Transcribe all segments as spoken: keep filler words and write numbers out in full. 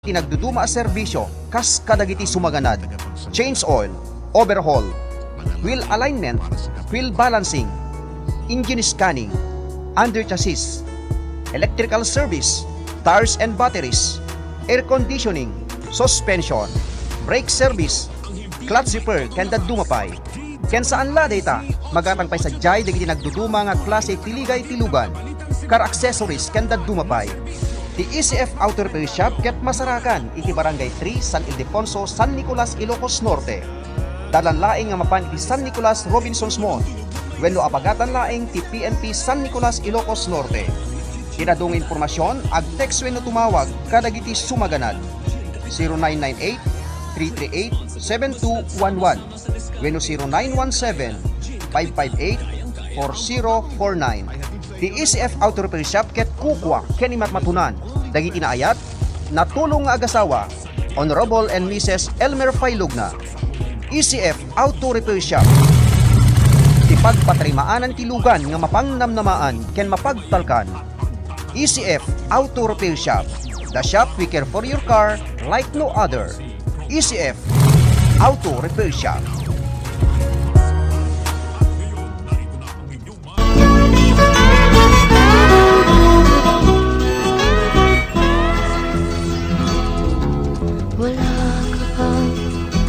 ti nagduduma a serbisyo kas kadagiti sumaganad: change oil, overhaul, wheel alignment, wheel balancing, engine scanning, under chassis, electrical service, tires and batteries, air conditioning, suspension, brake service, clutch repair ken dadduma pay. Ken saan la dayta, magatang pay sadiay dagiti nagduduma nga klase ti ligay ti lugan, car accessories ken dadduma pay. Ti E C F Auto Repair Shop ket masarakan iti Barangay three, San Ildefonso, San Nicolas, Ilocos Norte. Dalan laeng nga mapan iti San Nicolas Robinsons Mall wenno abagatan laeng ti P N P San Nicolas, Ilocos Norte. Iti adu nga impormasion, ag-text wenno tumawag kadagiti sumaganad: zero nine nine eight, three three eight, seven two one one wenno zero nine one seven, five five eight, four zero four nine. Ti E C F Auto Repair Shop ket kukua ken imatmatunan dagiti naayat, natulong nga agasawa, Honorable and Missus Elmer Failugna. E C F Auto Repair Shop. Ti pagpatarimaanan ti lugan nga mapangnamnamaan ken mapagtalkan. E C F Auto Repair Shop. The shop we care for your car like no other. E C F Auto Repair Shop.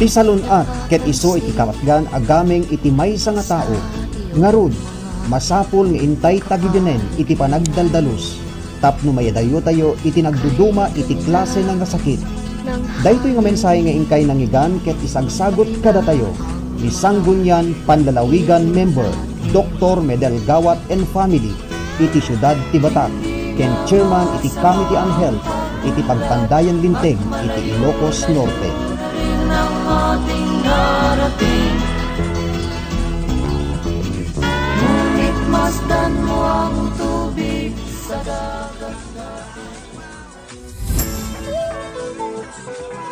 Ti salun-at ket isu iti kapatgan a gameng iti maysa nga tao. Ngarud, masapul nga intay tagibianen iti panagdaldalus tapno mayadayotayo iti nagduduma iti klasena nga sakit. Daytoy nga mensahe nga inkay nangngegan ket isagsagut kadatayo ni Sangguniang Panlalawigan member, Doktor Medel Gawat and family, iti siudad ti Batak, ken Chairman iti Committee on Health iti Pagpandayan Linteg iti Ilocos Norte. Ngunit masdan mo ang tubig sa dagat.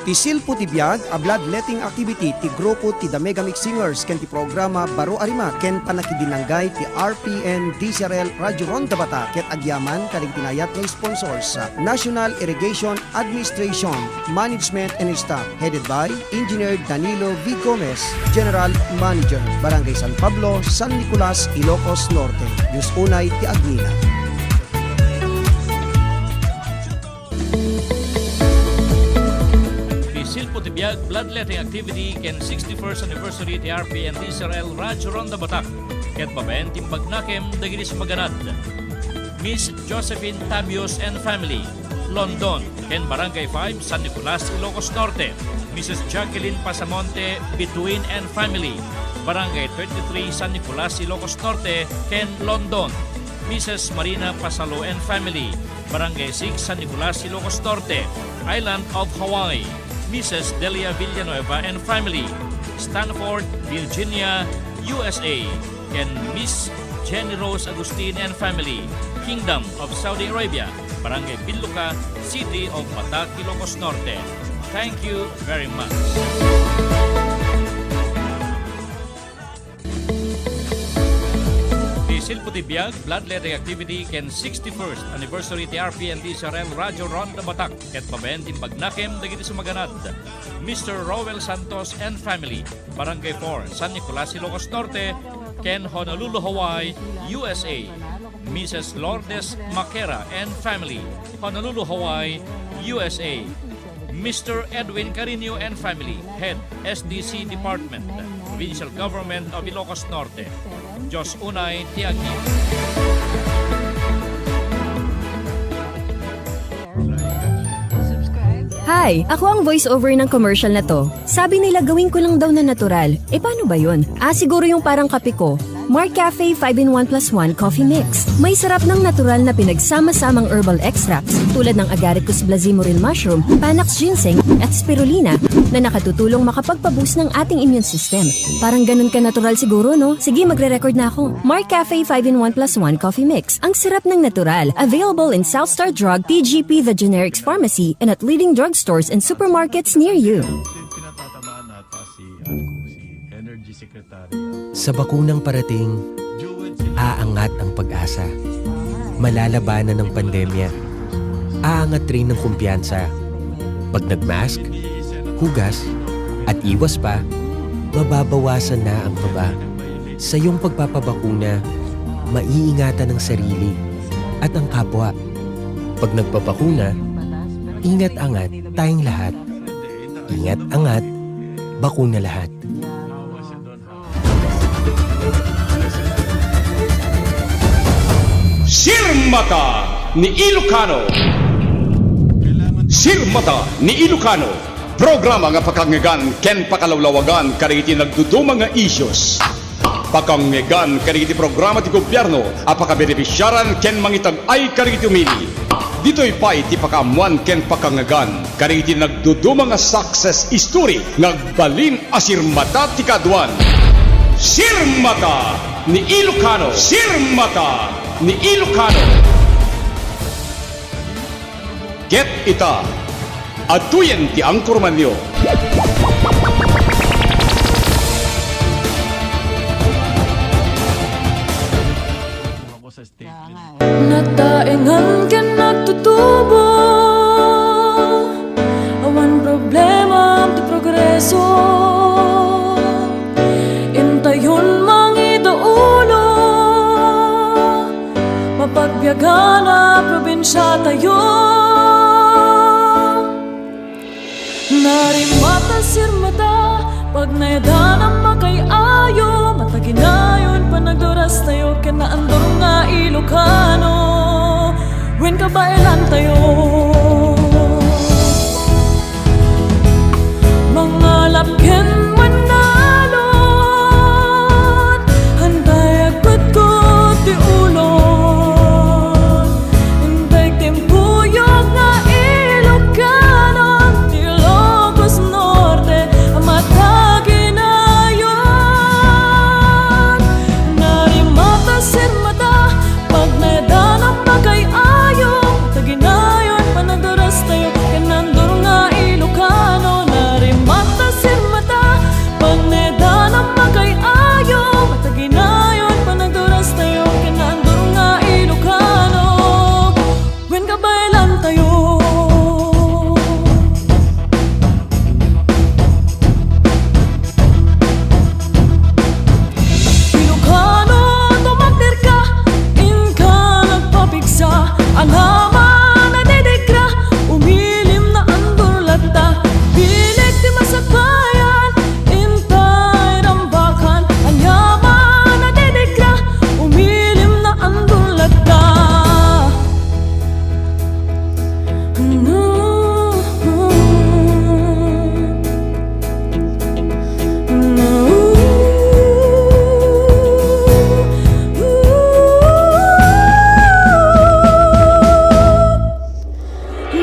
Ti Silpo ti Biag a bloodletting activity ti grupo ti The Mega Mix Singers ken ti programa Baro a Rima ken pannakidinanggay ti R P N D C R L Radyo Ronda Batak ket agyaman kadagiti naayat nga sponsors: National Irrigation Administration, Management and Staff, headed by Engineer Danilo V. Gomez, General Manager, Barangay San Pablo, San Nicolas, Ilocos Norte. Dios unay ti agngina. Ti Silpo ti Biag bloodletting activity ken sixty-first anniversary ti R P N D C R L Radyo Ronda Batak ket babaen ti imbagnakem dagiti sumaganad: Miss Josephine Tabios and family, London, ken Barangay five, San Nicolas, Ilocos Norte; Missus Jacqueline Pasamonte Bituin and family, Barangay twenty-three, San Nicolas, Ilocos Norte, ken London; Missus Marina Pasalo and family, Barangay six, San Nicolas, Ilocos Norte, Island of Hawaii; Missus Delia Villanueva and family, Stanford, Virginia, U S A; ken Miss Jenny Rose Agustin and family, Kingdom of Saudi Arabia, Barangay Binluca, City of Batak, Ilocos Norte. Thank you very much. Ti Silpo ti Biag bloodletting activity ken sixty-first anniversary ti R P N D C R L Radyo Ronda Batak ket babaen ti imbagnakem dagiti sumaganad: Mister Roel Santos and family, Barangay four, San Nicolas, Ilocos Norte, ken Honolulu, Hawaii, U S A; Missus Lourdes Maquera and family, Honolulu, Hawaii, U S A; Mister Edwin Carino and family, Head S D C Department, Provincial Government of Ilocos Norte. Dios unay ti agngina. Hi! Ako ang voiceover ng commercial na 'to. Sabi nila gawin ko lang daw na natural. E, paano ba 'yun? Ah, siguro 'yung parang kape ko. Mark Cafe five-in-one plus one Coffee Mix. May sarap ng natural na pinagsama-samang herbal extracts tulad ng Agaricus blazimuril mushroom, Panax ginseng, at spirulina na nakatutulong makapagpa-boost ng ating immune system. Parang ganun ka natural siguro, no? Sige, magre-record na ako. Mark Cafe five-in-one plus one Coffee Mix. Ang sarap ng natural. Available in South Star Drug, T G P, The Generics Pharmacy, and at leading drugstores and supermarkets near you. Pinatatamaan ata si, ano, si Energy Secretary. Sa bakunang parating, aangat ang pag-asa. Malalabanan ang pandemya. Aangat rin ang kumpiyansa. Pag nag-mask, hugas, at iwas pa, mababawasan na ang kaba. Sa iyong pagpapabakuna, maiingatan ang sarili at ang kapwa. Pag nagpabakuna, ingat-angat tayong lahat. Ingat-angat, bakuna lahat. Sirmata ni Ilocano. Sirmata ni Ilocano, programa nga pakangngegan ken pakalawlawagan kadagiti nagduduma nga issues. Pakangngegan kadagiti programa ti gobierno a pakabenefisiaran ken mangitag-ay kadagiti umili. Ditoy pay ti pakaammuan ken pakangngegan kadagiti nagduduma nga success story nga agbalin a sirmata ti kaaduan. Sirmata ni Ilocano. Sirmata ni Ilocano. Ket ita, adtoyen ti angkormanyo. Nataengan ken nagtutubo, awan problema ti progreso. Intayon mangidaulo, mapagbiagan a probinsia tayo. Narimata sirmata, pagnayadan a makay-ayo, mataginayon panagduras tayo ken naandur nga Ilocano, wen kabaelan tayo. Mangalap ken manalon, antay agkutkot ti ulon. Intay timpuyog nga Ilocano ti Ilocos Norte a mataginayon. Narimata sirmata, pagnayadan a makay-ayo, mataginayon panagduras tayo ken naandur nga Ilocano. Narimata sirmata, pagnayadan a makay-ayo, mataginayon panagduras tayo ken naandur nga Ilocano, wen kabaelan tayo. Ilocano, tumagder ka, inka nagpapigsa, anaman a didigra, umilim naandur latta, bileg ti masakbayan, intay rambakan, aniaman a didigra, umilim naandur latta.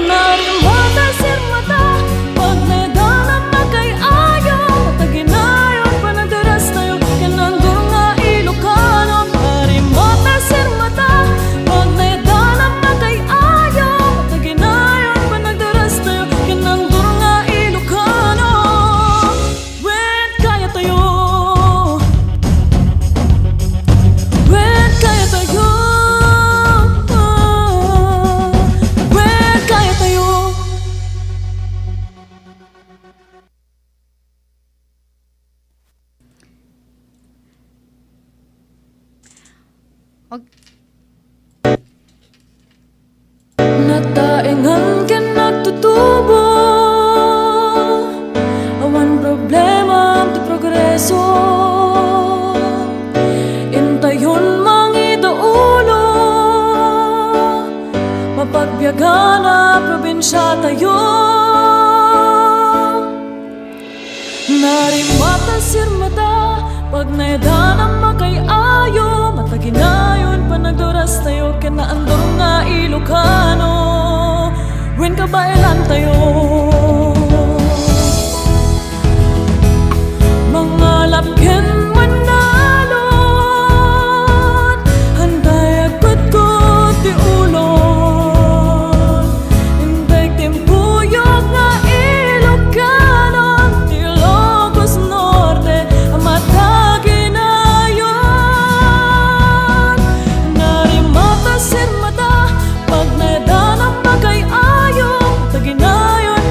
Narimata sirmata, pagnayadan a makay-ayo, mataginayon panagduras tayo ken naandur nga Ilocano. Narimata sirmata, pagnayadan a makay-ayo, mataginayon panagduras tayo ken naandur nga Ilocano. Wen kaya tayo. Wen kaya tayo. Wen kaya tayo. Nataengan ken nagtutubo, awan problema ti progreso. Intayon mangidaulo, mapagbiagan a probinsia tayo. Narimata sirmata, pagnayadan a makay-ayo, mataginayon panagduras tayo ken naandur nga Ilocano, wen kabaelan tayo. Mangalap ken manalon, antay agkutkot ti ulon. Intay timpuyog nga Ilocano ti Ilocos Norte a mataginayon. Narimata sirmata, pagnayadan a makay-ayo, mataginayon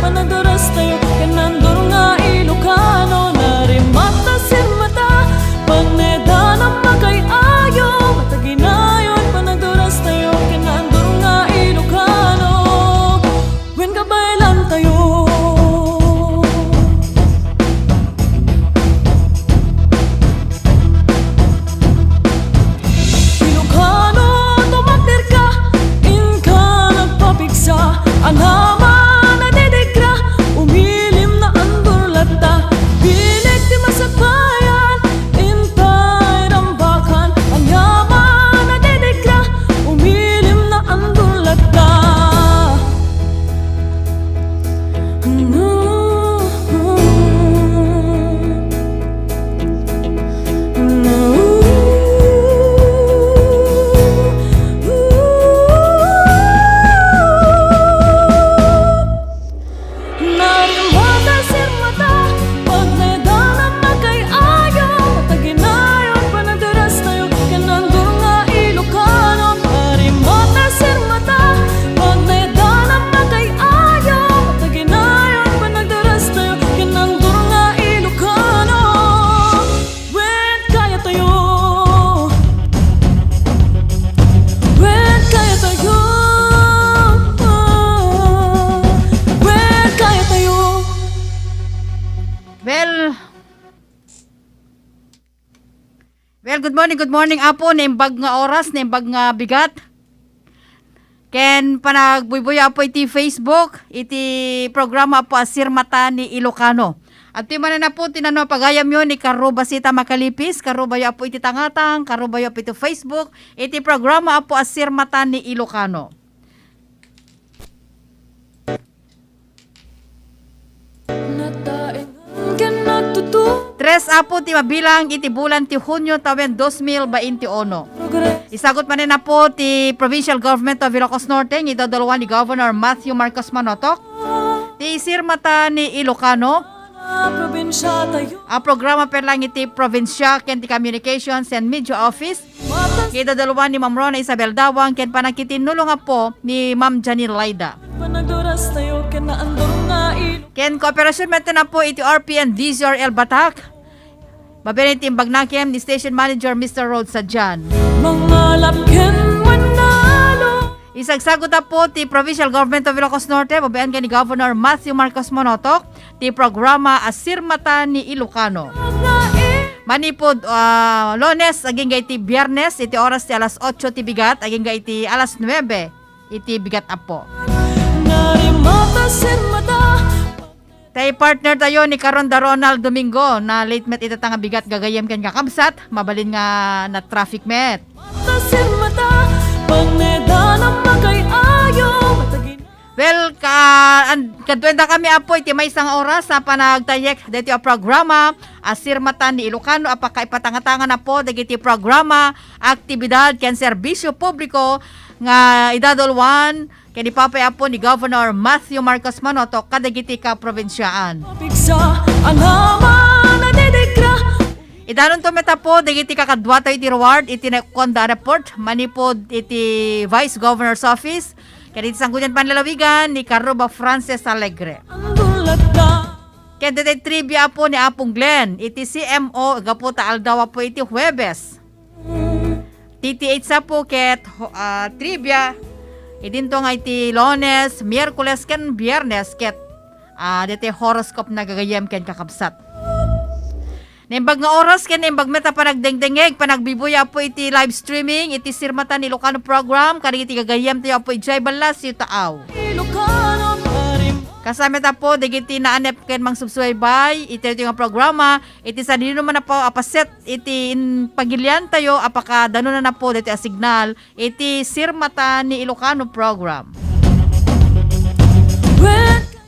Well, well, good morning, good morning, Apo. Naimbag nga oras, naimbag nga bigat. Ken panagbuybuyo, Apo, iti Facebook, iti programa, Apo, a Sirmata ni Ilocano. Adtoy manen, Apo, ti nano pagayamyo ni Karuba Sita Makalipis, karubayo, Apo, iti tangatang, karubayo, Apo, iti Facebook, iti programa, Apo, a Sirmata ni Ilocano. Tres, Apo, ti mabilang iti bulan ti Hunio tawen dos mil bainte uno. Isagut manen, Apo, ti Provincial Government of Ilocos Norte nga idadalwa ni Governor Matthew Marcos Manotok ti Sirmata ni Ilocano a programa per lang iti probinsya ken ti Communications and Media Office nga idadalwa ni Ma'am Rona Isabel Dawang ken panangkitinnulong, Apo, ni Ma'am Janine Laida. Ken kooperasyon met, Apo, iti R P N D Z R L Batak. Mabilang iti imbag nakem ni Station Manager Mister Rod Sadian. Mangalap ken manalo. Isagsagut, Apo, ti Provincial Government of Ilocos Norte, babaen ken ni Governor Matthew Marcos Manotok, ti programa a Sirmata ni Ilocano. Manipud, ah, Lunes, agingga iti Biyernes, iti oras ti alas otso ti bigat, agingga iti alas nuebe iti bigat, Apo. Narimata, sirmata. Tay partner tayo ni Karonda Ronald Domingo, na late met ita nga bigat gagayem ken kakabsat, mabalin nga na-traffic met. Mata, sirmata, pagnedan a makay-ayo, matagin- Well, ka-, an-, kaduendakami, Apo, iti maysa nga oras a panagtayyek daytoy a programa a Sirmata ni Ilocano a pakaipatangatangan, Apo, dagiti programa, aktibidad, ken serbisyo publiko nga idadalwan ken ipapay, Apo, ni Governor Matthew Marcos Manotok kadagiti kaprobinsiaan. Pigsa, anaman a didigra. Idanonto met, Apo, dagiti kakaduatayo iti reward iti naikkonda a report manipud iti Vice Governor's Office ken iti Sangguniang Panlalawigan ni Karuba Frances Alegre. Ken daytoy trivia, Apo, ni Apong Glenn iti C M O gapu ta aldaw, Apo, iti Huwebes. T T H, Apo, ket ho-, ah, trivia idinto nga iti Lunes, Miyerkules, ken Biyernes ket, ah, daytoy horoscope na gagayem ken kakabsat. Naimbag nga oras ken naimbag met a panagdengdengngeg, panagbibuya, Apo, iti live streaming iti Sirmata ni Ilocano program kadagiti gagayemtayo, Apo, idiay Ballasio, Taao. Ilocano, parim- Kasama met, Apo, dagiti naanep ken mangsubsubaybay iti daytoy nga programa, iti sadino man, Apo, a paset iti in-, pagiliantayo a pakadanonan, Apo, daytoy a signal iti Sirmata ni Ilocano program.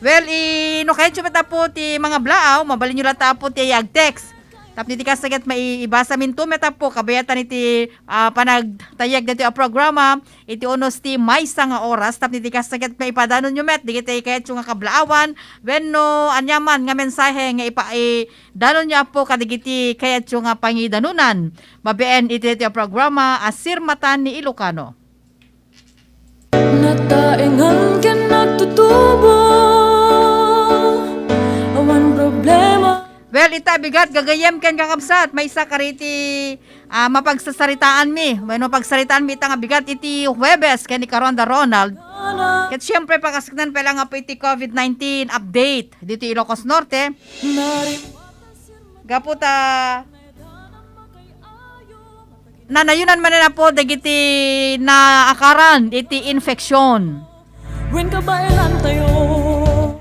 Well, i-, no kayatyo met, Apo, ti mangablaaw, mabalinyo latta, Apo, ti agtext. Tapno iti kasta ket mai-, ibasaminto met, Apo, kabayatan iti, ah, panagtayyek daytoy a programa iti unos ti maysa nga oras. Tapno iti kasta ket maipadanonyo met dagiti kayatyo nga kablaawan wenno aniaman nga mensahe nga ipa-, i-, danonyo, Apo, kadagiti kayatyo nga pangidanonan. Babaen iti daytoy a programa a Sirmata ni Ilocano. Nataengan ken nagtutubo, awan problema. Well, ita, bigat, gagayem ken kakabsat, maysa kadagiti, ah, mapagsasaritaanmi, wenno pagsaritaanmi ita nga bigat iti Huwebes ken ni Karonda Ronald. Ket siyempre, pakasaknaan pay lang, Apo, iti covid nineteen update ditoy Ilocos Norte. Gapu ta nanayunan manen, Apo, dagiti naakaran iti infeksyon. Wen kabaelantayo.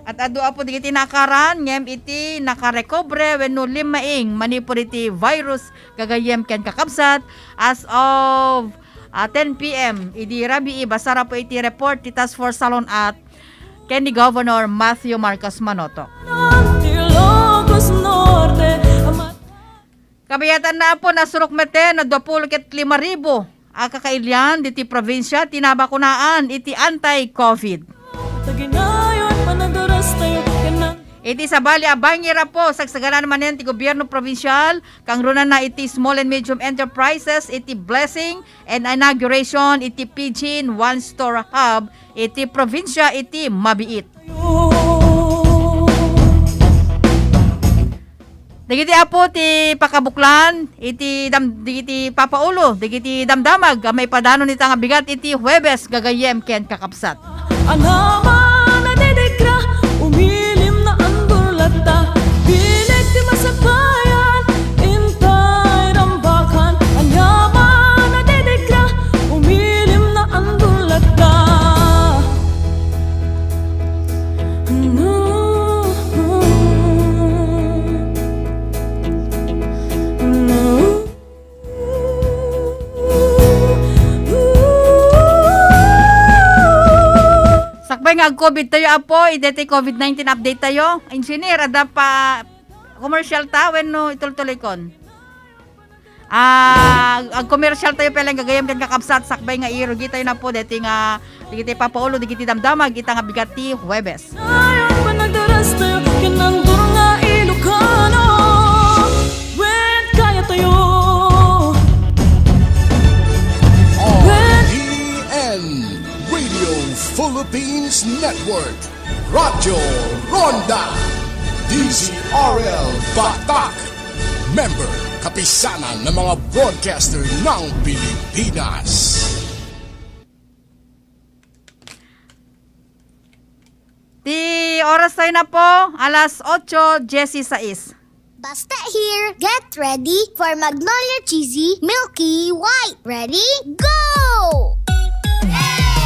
At adu, Apo, dagiti naakaran ngem iti nakarekobre wenno limmaing manipud iti virus gagayem ken kakabsat as of, ah, ten P M idi rabii, basar, Apo, iti report ti Task Force Salon-at ken ni Governor Matthew Marcos Manotok. Ilocos Norte, ama- Kabayatanna, Apo, nasurok met no dua pulo ket lima ribu a kakailian diti probinsia ti nabakunaan iti anti-covid. Taginayon, panagdurastayo, ken na- Iti sabali a bangir, Apo, sagsaganan manen ti gobyerno probinsial, kangrunana iti small and medium enterprises, iti blessing and inauguration iti Pidgin One Store Hub iti probinsia iti Mabiit. Dagiti, Apo, ti pakabuklan iti dam-, dagiti papaulo dagiti damdamag a maipadanon ita nga bigat iti Huwebes gagayyem ken kakabsat. Anaman a didigra, umilim na andor latta, binek Nga ag-covid tayo, Apo, iti covid nineteen update tayo. Engineer, adda pa commercial ta wenno itultuloykon? Ah, ag-commercial tayo pay laeng gagayyem ken kakabsat, sakbay nga irugi tayo na po deti nga, dagiti papaulo, dagiti damdamag, ita nga bigat ti Huwebes. Ayon panagdaras tayo, kinandor nga Ilocano. Wen kaya tayo. Wen R T N Radio Philippines Network. Radyo Ronda, D Z R L Batak. Member, Kapisanan ng mga Broadcaster ng Pilipinas. Ti oras tayo na po, alas otso dieciséis. Basta here, get ready for Magnolia Cheesy Milky White. Ready? Go!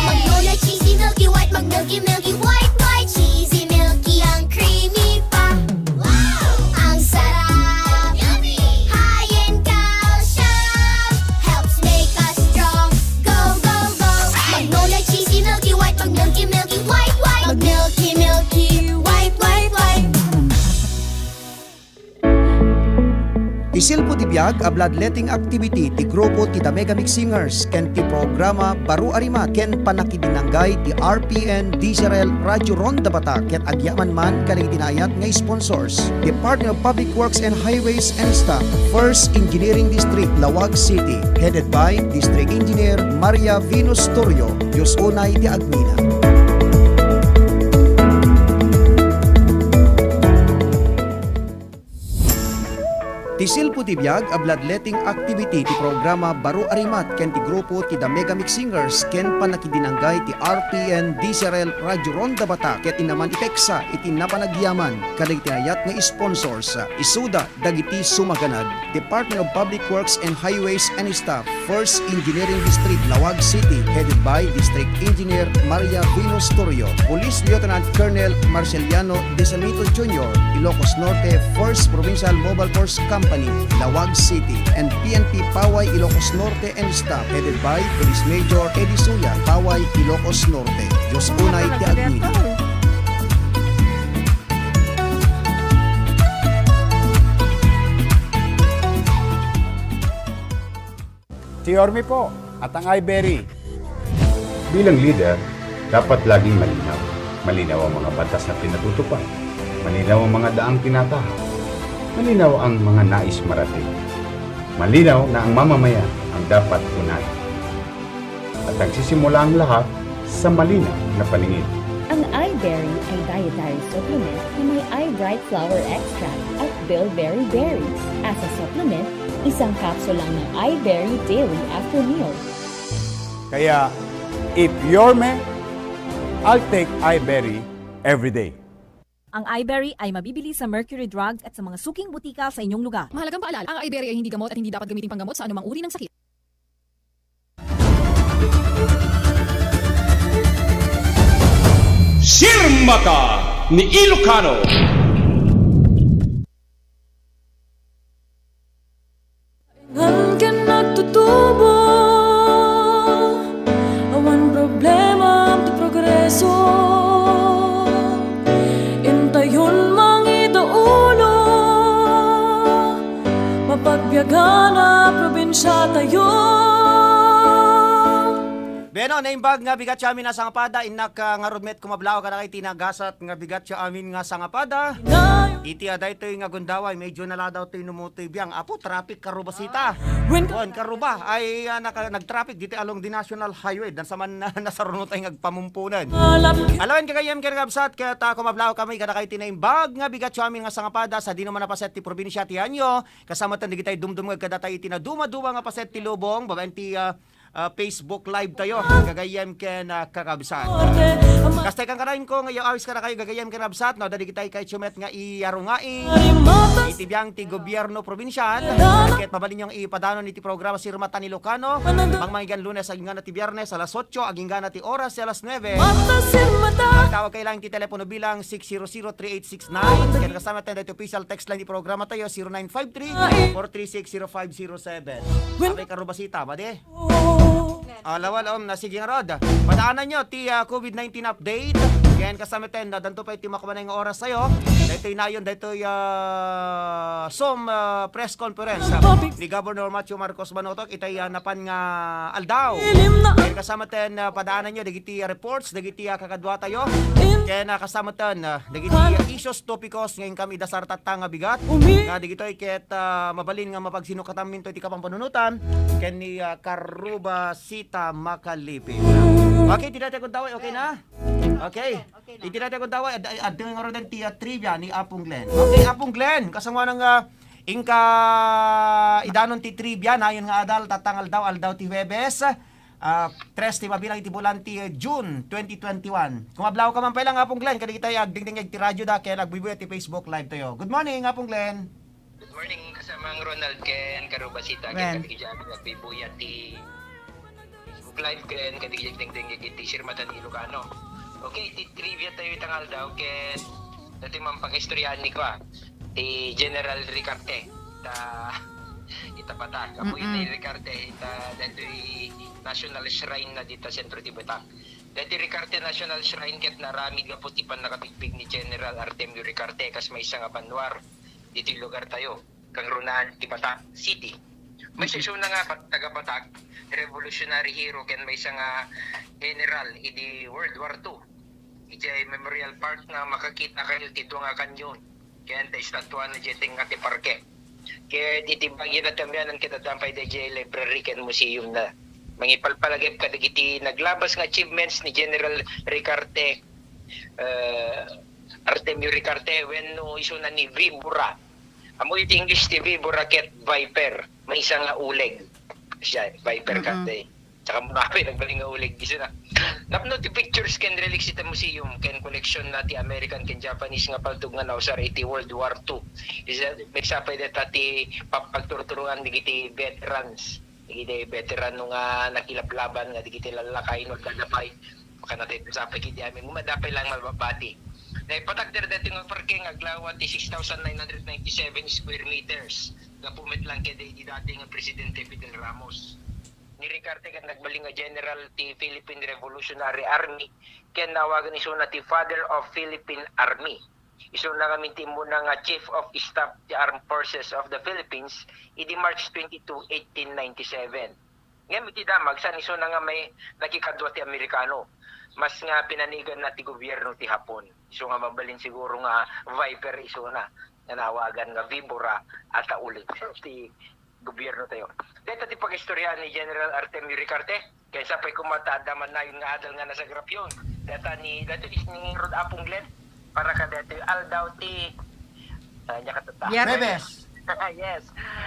Magnolia Cheesy Milky White, mag-milky, milky, white, white, cheesy, milky, ang creamy pa. Wow! Ang sarap! Yummy! High in calcium, helps make us strong. Go, go, go! Magnolia Cheesy Milky White, mag-milky, milky, white, white, mag-milky, milky, white, white, white. Isilpo ti biag a bloodletting activity ti grupo ti The Mega Mix Singers ken ti programa Baro a Rimat ken pannakidinanggay ti R P N D Z R L Radyo Ronda Batak ket agyaman man kadagiti naayat nga sponsors. Department of Public Works and Highways and staff, First Engineering District, Laoag City, headed by District Engineer Maria Venus Torrio. Dios unay ti agmina. Ti silpo ti biag a bloodletting activity ti programa Baro a Rimat ken ti grupo ti The Mega Mix Singers ken pannakidinanggay ti R P N D Z R L Radyo Ronda Batak ket innaman ipeksa iti napanagyaman kadagiti ayat nga sponsors. Isuda dagiti sumaganad: Department of Public Works and Highways and staff, First Engineering District, Laoag City, headed by District Engineer Maria Venus Torrio, Police Lieutenant Colonel Marceliano Desalmito Junior, Ilocos Norte, First Provincial Mobile Force Company, Laoag City, and P N P Paway, Ilocos Norte and staff, headed by Police Major Eddie Suya, Paway, Ilocos Norte. Dios unay ti agmina. Ti yormi po, at ang iBerry. Bilang leader, dapat laging malinaw. Malinaw ang mga batas na pinatutupad. Malinaw ang mga daang tinatahak. Malinaw ang mga nais marating. Malinaw na ang mamamayan ang dapat unahin. At nagsisimula ang lahat sa malinaw na paningin. Ang iBerry ay dietary supplement na may iBright flower extract at bilberry berries. As a supplement, isang capsule lang ng iBerry daily after meal. Kaya, if you're me, I'll take iBerry every day. Ang iBerry ay mabibili sa Mercury Drugs at sa mga suking butika sa inyong lugar. Mahalagang paalala, ang iBerry ay hindi gamot at hindi dapat gamiting panggamot sa anumang uri ng sakit. Sirmata ni Ilocano. Ngan ken nagtutubo, awan problema ti progreso. Intayon mangidaulo, mapagbiagan a probinsia tayo. Bueno, naimbag nga bigat ti amin a sangapada, innak, ah, ngarud met kumablaw kadagiti nagasat nga bigat ti amin nga sangapada. Iti, ah, daytoy nga gundaway, medyo naladaw toy no mutoy biang. Apo, traffic karubasita. Wen- Wen, karuba. Ay, ah, naka-, nag-traffic ditoy along the National Highway. Dan sa man na nasarunotay nga agpamumpunan. Alawen gagayyem ken kabsat, ket, ah, kumablaw kami kadagiti naimbag nga bigat ti amin nga sangapada, sadino man a paset ti probinsia ti Anyo, kasama ten dagitay dumdumngeg kadatayo iti nadumaduma nga paset ti lubong, babaen ti, ah, ah, Facebook Live tayo, gagayyem ken, ah, kakabsat. Kasta, ikkan kanayon ko nga iyaw-awis kadakayo gagayyem ken kabsat, no, adda dagitay kayatyo met nga iyarungaing iti biang ti gobierno probinsial, ket mabalinyo nga ipadanon iti programa Sirmata ni Ilocano, mangmanggigan Lunes agingga ti Biernes, alas otso, agingga ti oras ti alas nuebe. Tawag kayo lang iti telepono bilang six zero zero three eight six nine, ken kasama tayo dito official text line ti programa tayo, zero nine five three, four three six, zero five zero seven. Apay karubasita, madi? Ah, lawal, um, na, sige ngarud. Padaananyo ti, ah, COVID nineteen update. Ken kasamaten, addanto pay ti makumanay nga oras tayo. Daytoy nayon, daytoy, ah, Zoom, ah, press conference, ah, ni Governor Macho Marcos Manotok, itay, ah, napan nga aldaw. Ken kasamaten, ah, padaananyo dagiti, ah, reports, dagiti, ah, kakadua tayo. Ken, ah, kasamaten, ah, dagiti, ah, issues, topikos nga inkam idasar tatta nga bigat. Nga dagitoy ket, ah, mabalin nga mapagsinukatanminto iti kapampannunotan ken ni, ah, Karuba Sita Makalipin. Okay, ti daytoy gundaway, okay na? Okay. Okay na. Iti daytoy gundaway, ad-, ad-, adda ngaruden ti, ah, trivia ni Apong Glenn. Okay, Apong Glenn, kasangoanan nga inka idanon ti trivia, nayon nga adal, tatta nga aldaw, aldaw ti Huwebes, ah, tres ti mabilang iti bulan ti, eh, June twenty twenty-one. Kumablawka man pay lang, Apong Glenn, kadagitay agdingdingeg ti radioda ken agbuybuya ti Facebook Live tayo. Good morning, Apong Glenn. Good morning, kasamang Ronald ken Karuba Sita, ken Wen. Kadagiti amin agbuybuya ti Facebook Live ken kadagiti agdingdingeg iti sirmatan Ilocano. Okay, ti trivia tayo itang aldaw ken dati man pakaistoryahan ni kwa, ti General Ricarte. Ta, ita Batak. Apo Mm-mm. Ni Ricarte, ita datoy National Shrine na dita sentro ti Batak. Dati Ricarte National Shrine ket naaramid gapu ti pannakabigbigen ni General Artemio Ricarte kas maysa nga banwar ditoy lugar tayo, kangrunaan ti Batak City. Maysa isuna nga bat-, taga Batak, revolutionary hero ken maysa nga general idi World War Two. Idiay Memorial Park na makakita kayo ti dua nga kanyon. Ken ta estatuana diay tengnga ti parke. Ket iti bagyo na ti amianan ket adda pay daydiay library ken museum na. Mangipalpalagip kadagiti naglabas nga achievements ni General Ricarte, eh, Artemio Ricarte, wenno isuna ni Vibora. Ammo iti English ti Vibora ket viper, maysa nga uleg. Siya, viper Mm-mm. Ket, eh. Saka muna ako yung nagbaling nga uleg, isuna. Napno ti pictures ken relics iti museum ken collection na ti American ken Japanese nga paltog nga nausar iti World War Two. Isa, maysa pay dayta ti pagturturungan dagiti veterans. Dagiti veteran no nga nakilablaban nga dagiti lallakay no adda pay. Makanatay sapay kiti amin. Madapay lang mababati. Naipatak daytoy nga parke nga aglawa ti six thousand nine hundred ninety-seven square meters. Gapu met lang ket daydi dati nga Presidente Fidel Ramos. Ni Ricarte ket nagbalin nga general ti Philippine Revolutionary Army ken naawagan isuna ti Father of Philippine Army. Isuna ngamin ti immuna nga Chief of Staff ti Armed Forces of the Philippines idi March twenty-two, eighteen ninety-seven. Ngem iti damag, saan isuna nga may nakikadua ti Amerikano. Mas nga pinanigan na ti gobierno ti Hapon. Isu nga mabalin siguro nga Viper isuna nga naawagan nga Vibora a ta uleg ti gobierno tayo. Deta ti pag-istorya ni General Artemio Ricarte, kaysa pay kumata adda man nayon nga adal nga nasagrapyon. Deta ni, deta ni Rod Apong Glenn, para ka deta aldaw ti, ah, niya katata. Biyernes. Bebes. Yes.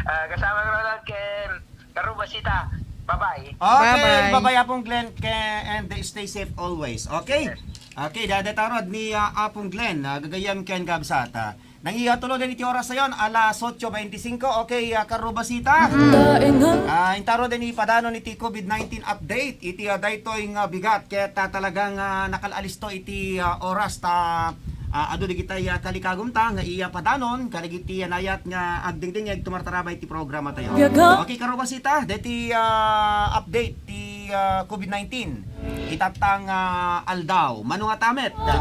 Ah, kasama ko lang ken Karuba Sita. Bye-bye. Okay, Bye-bye. Bye-bye, Apong Glenn, ke-, and stay safe always. Okay? Yes. Okay, dada tarod ni, ah, Apong Glenn, ah, gagayam ken gabsat, ah. Nang iya tulo din iti oras ayon, alas ocho veinticinco. Okay, ah, Karuba Sita. Mm. Ah, intaro din ipadanon iti covid nineteen update. Iti, ah, daytoy nga bigat. Ket, ah, talagang, ah, nakal-alisto iti, ah, oras ta, ah, adu digitay, ah, kalikagum ta nga iya padanon. Kadagiti, ah, nayat nga agdingdingeg tumartarabay iti programa tayo. Biaga. Okay, Karuba Sita. Deti, ah, update ti, ah, covid nineteen. Itatta nga aldaw. Mano nga tamet? Ah,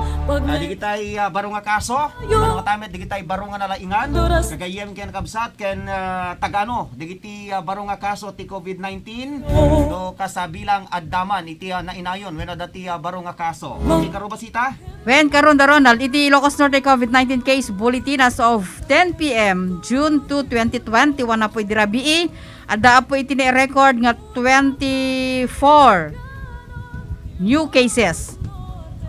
digitay, ah, baro nga kaso. Mano nga tamet digitay baro nga nalaingan? Gagayyem ken kabsat ken, ah, tagano digiti, ah, baro nga kaso ti covid nineteen. No kasabilang adda man iti, ah, nainayon wenno adda ti, ah, baro nga kaso. Ti Karuba Sita? Wen, karon da Ronald, iti Ilocos Norte covid nineteen case bulletin as of ten P M, June two, twenty twenty-one, apo idi rabii, adda apo iti nai-record nga twenty-four new cases.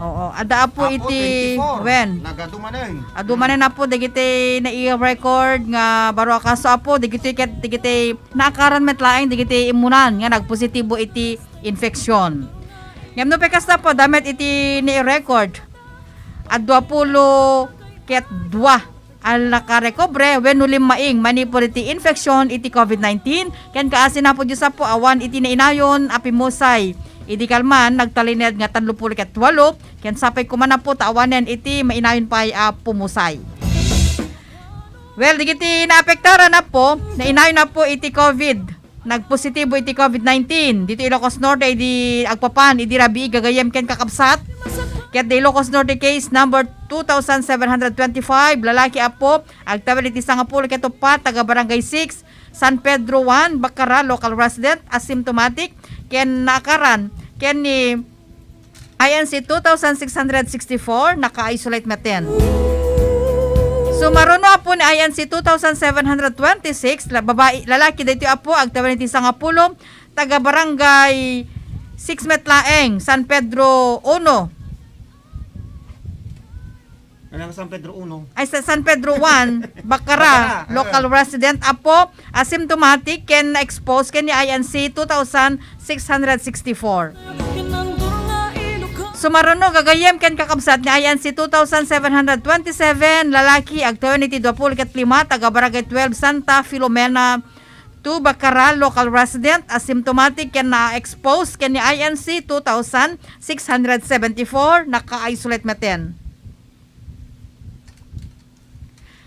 Oo, adda apo Apo, iti twenty-four. Wen. Nagadu manen. Adu manen apo dagiti nai-record nga baro a kaso apo, dagiti ket, dagiti naakaran met laeng dagiti immunan nga nagpositibo iti infection. Ngem no pay kasta apo, adda met iti nai-record a duapulo ket dua a nakarekobre wenno limmaing manipud iti infection iti covid nineteen, ken kaasi na po Diyos apo awan iti nainayon a pimusay. Idi kalman, nagtalined nga tallopulo ket walo, ken sapay koma na po ta awanen iti mainayon pay a pumusay. Well, digiti naapektaran na po, nainayon na po iti covid. Nagpositibo iti covid nineteen dito Ilocos Norte, idi agpapan, idi rabii gagayem ken kakabsat. Ket di Ilocos Norte case number two thousand seven hundred twenty-five, lalaki, apo, agtawid iti sangapulo ket uppat, taga Barangay six, San Pedro one, Bacara, local resident, asymptomatic, ken naakaran ken ni I N C two thousand six hundred sixty-four, naka-isolate metten. Sumaruno, apo, ni I N C two thousand seven hundred twenty-six, la-, babae, lalaki daytoy, apo, agtawid iti sangapulo, taga Barangay six met laeng, San Pedro uno. Ano ang San Pedro uno? Ay, sa San Pedro one, Bacara, Bacara, ah. Local resident, apo, asymptomatic, ken na-expose ken ni I N C two thousand six hundred sixty-four. Sumaruno, gagayyem ken kakabsat ni I N C two thousand seven hundred twenty-seven, lalaki, agtawid iti duapulo ket lima, taga Barangay twelve, Santa Filomena two, Bacara, local resident, asymptomatic, ken na-expose ken ni I N C two thousand six hundred seventy-four, naka-isolate metten.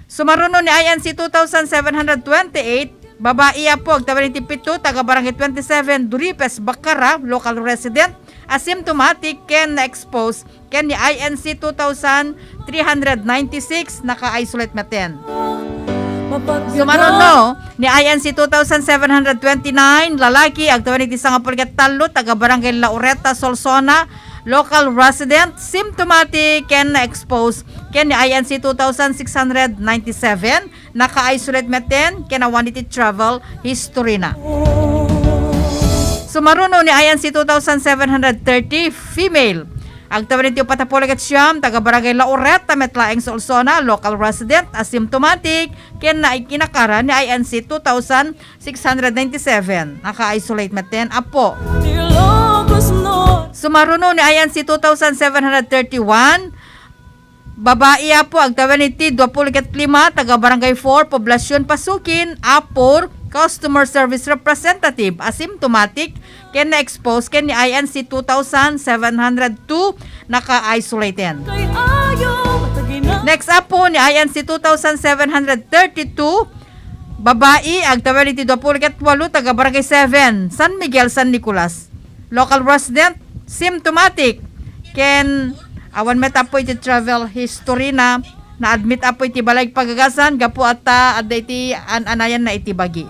Sumaruno ni I N C two thousand seven hundred twenty-eight, babae, apo, agtawid iti pito, taga Barangay twenty-seven, Duripes, Bacara, local resident, asymptomatic, ken na-expose ken ni I N C two thousand three hundred ninety-six, naka-isolate metten. Sumaruno ni I N C two thousand seven hundred twenty-nine, lalaki, agtawid iti sangapulo ket tallo, taga Barangay Laureta, Solsona, local resident, symptomatic, ken na-expose ken ni I N C two thousand six hundred ninety-seven, naka-isolate metten, ken awan iti travel history na. Sumaruno ni I N C two thousand seven hundred thirty, female. Agtawid iti uppat a pulo ket siam, taga Barangay Laureta met laeng, Solsona, local resident, asymptomatic, ken na-, inakaran ni I N C two thousand six hundred ninety-seven. Naka-isolate metten, apo. Sumaruno ni I N C two thousand seven hundred thirty-one, babae, apo, agtawid iti duapulo ket lima, taga Barangay four, Poblacion Pasukin, Apor, customer service representative, asymptomatic, ken na-expose ken ni I N C two thousand seven hundred two, naka-isolate. Next, apo, ni I N C two thousand seven hundred thirty-two, babae, agtawid iti duapulo ket walo, taga Barangay seven, San Miguel, San Nicolas. Local resident, symptomatic, ken awan met, apo, iti travel history na, na-admit, apo, iti balay pagagasan gapu ta adda iti an-anayanna iti bagi.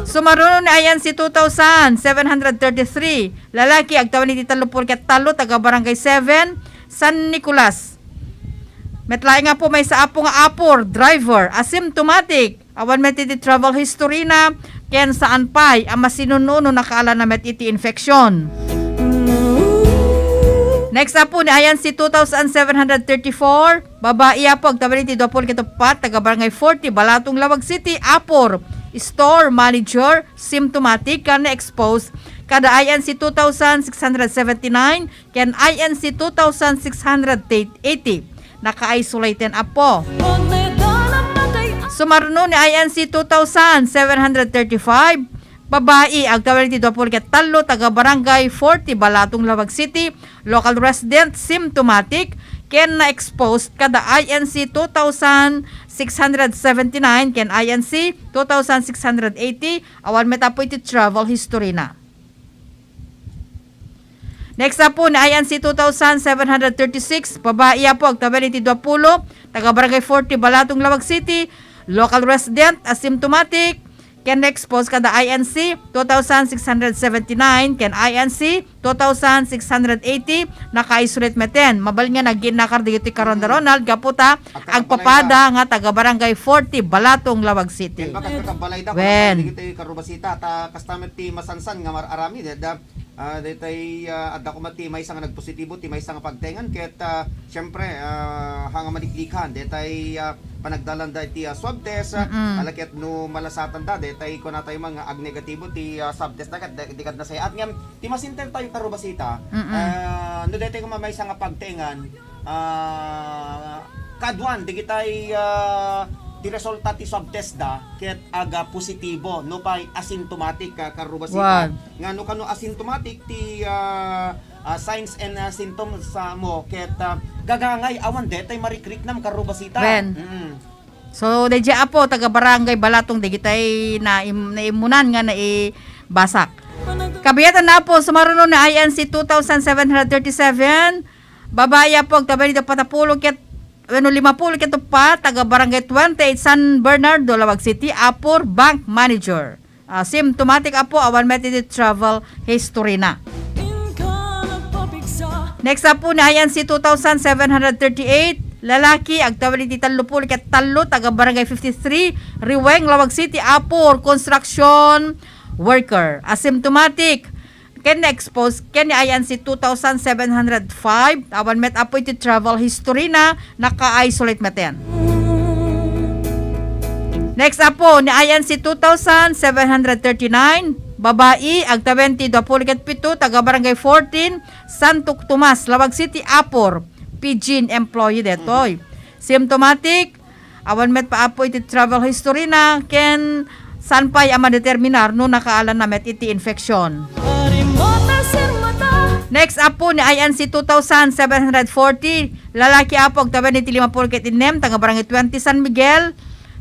Sumaruno ni I N C two thousand seven hundred thirty-three, lalaki, agtawid iti tallo puluh ket tallo, taga Barangay seven, San Nicolas. Met laeng, apo, maysa, apo, nga apor, driver, asymptomatic, awan met iti travel history na, ken saan pay a masinununo, nakaalana met iti infection. Next, apo, ni I N C two thousand seven hundred thirty-four, babae, apo, agtawid iti duapulo ket uppat, taga Barangay forty, Balatong, Laoag City, apor, store manager, symptomatic, ken na-expose kada I N C two thousand six hundred seventy-nine, ken I N C two thousand six hundred eighty. Naka-isolate ten, apo. Sumaruno ni I N C two thousand seven hundred thirty-five, babae, agtawid iti duapulo ket tallo, taga Barangay forty, Balatong, Laoag City, local resident, symptomatic, ken na-exposed kada I N C two thousand six hundred seventy-nine ken I N C two thousand six hundred eighty, awan met, apo, iti travel history na. Next, apo, ni I N C two thousand seven hundred thirty-six, babae, apo, agtawid iti duapulo, taga Barangay forty, Balatong, Laoag City, local resident, asymptomatic, ken na-expose kada I N C two thousand six hundred seventy-nine ken I N C two thousand six hundred eighty, naka-isolate metten. Mabalin nga nagginnakar dagiti karanda, Ronald, gapu ta agpapada nga taga Barangay forty, Balatong, Laoag City. Ken baka kakabbalayda, wen, dagiti karubasita, ta kasta met ti masansan nga mar-aramid, da, ah, daytay, ah, adda koma ti maysa nga nagpositibo, ti maysa nga pagtaengan, ket, ah, siyempre, ah, ha nga maliklikan, daytay, ah, panagdalanda iti, ah, swab test, ah, mm-mm, ala ket no malasatanda, daytay kunatayo man nga agnegatibo ti, ah, swab test da, ket di, di kad nasayaat. Ngem, ti masinter tayo karubasita, mm-mm, ah, no daytay koma maysa nga pagtaengan, ah, kaaduan, dagitay, ah, ti resulta ti swab test da, ket aga positibo, no pay asymptomatic ka karubasita. Wan. Nga no kano asymptomatic ti, ah, ah, signs and, ah, symptoms, ah, mo, ket, ah, gagangay awan detay marikriknam karubasita. Wen. Mm. So, daydiay, apo, taga Barangay Balatong, dagitay naim-, naimmunan nga naibasak. Kabiatan na po, sumaruno ni I N C two thousand seven hundred thirty-seven. Babae, apo, agtawen iti patapulo ket, wenno limapulo ket uppat, taga Barangay twenty-eight San Bernardo, Laoag City, apor bank manager. Ah, symptomatic, apo, awan met iti travel history na. Next, apo, ni I N C two thousand seven hundred thirty-eight, lalaki, agtawen iti tallo pulo ket tallo, taga Barangay fifty-three, Riweng, Laoag City, apor construction worker. Asymptomatic, ken na-expose ken ni I N C two thousand seven hundred five, awan met, apo, iti travel history na, naka-isolate met. Next, apo, ni I N C two thousand seven hundred thirty-nine, babae, agtawen ti dua pulo ket pito, taga Barangay fourteen, Santo Tomas, Laoag City, apor, P G employee detoy. Symptomatic, awan met pa, apo, iti travel history na, ken saan pay a madeterminar no nakaala na met iti infection. Next, apo, ni I N C two thousand seven hundred forty, lalaki, apo, agtawen iti limapulo ket innem, taga Barangay twenty San Miguel,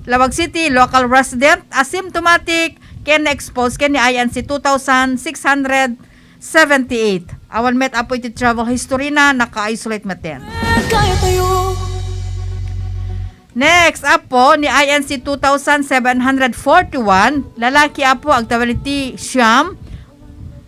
Laoag City, local resident, asymptomatic, ken na-expose ken ni I N C two thousand six hundred seventy-eight. Awan met, apo, iti travel history na, naka-isolate met. Next, apo, ni I N C two thousand seven hundred forty-one, lalaki, apo, agtawen iti siyam,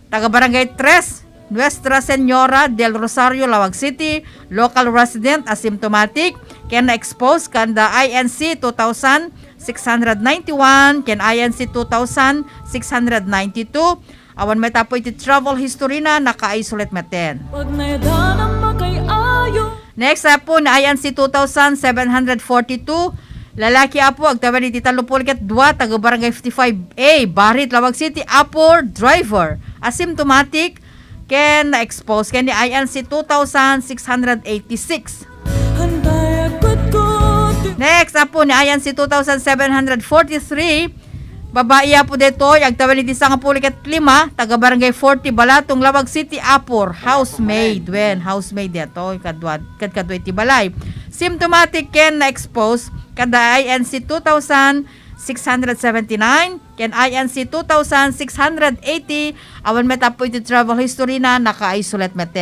taga Barangay tres, Nuestra Señora del Rosario, Laoag City, local resident, asymptomatic, ken na-expose kanda I N C two thousand six hundred ninety-one, ken I N C two thousand six hundred ninety-two, awan met, apo, iti travel history na, naka-isolate met. Next, apo, ni I N C two thousand seven hundred forty-two, lalaki, apo, agtawen iti tallo pulo ket dua, taga Barangay fifty-five A, Barit, Laoag City, apor driver, asymptomatic, ken na-expose ken ni I N C two thousand six hundred eighty-six. Next, apo, ni I N C two thousand seven hundred forty-three, babae, apo, detoy, agtawen iti sangapulo ket lima, taga Barangay forty, Balatong, Laoag City, apor, housemaid, wen, housemaid detoy, kadua, kad-, kadua iti balay. Symptomatic ken na-expose kada I N C two thousand six hundred seventy-nine, ken I N C two thousand six hundred eighty, awan met, apo, iti travel history na, naka-isolate met.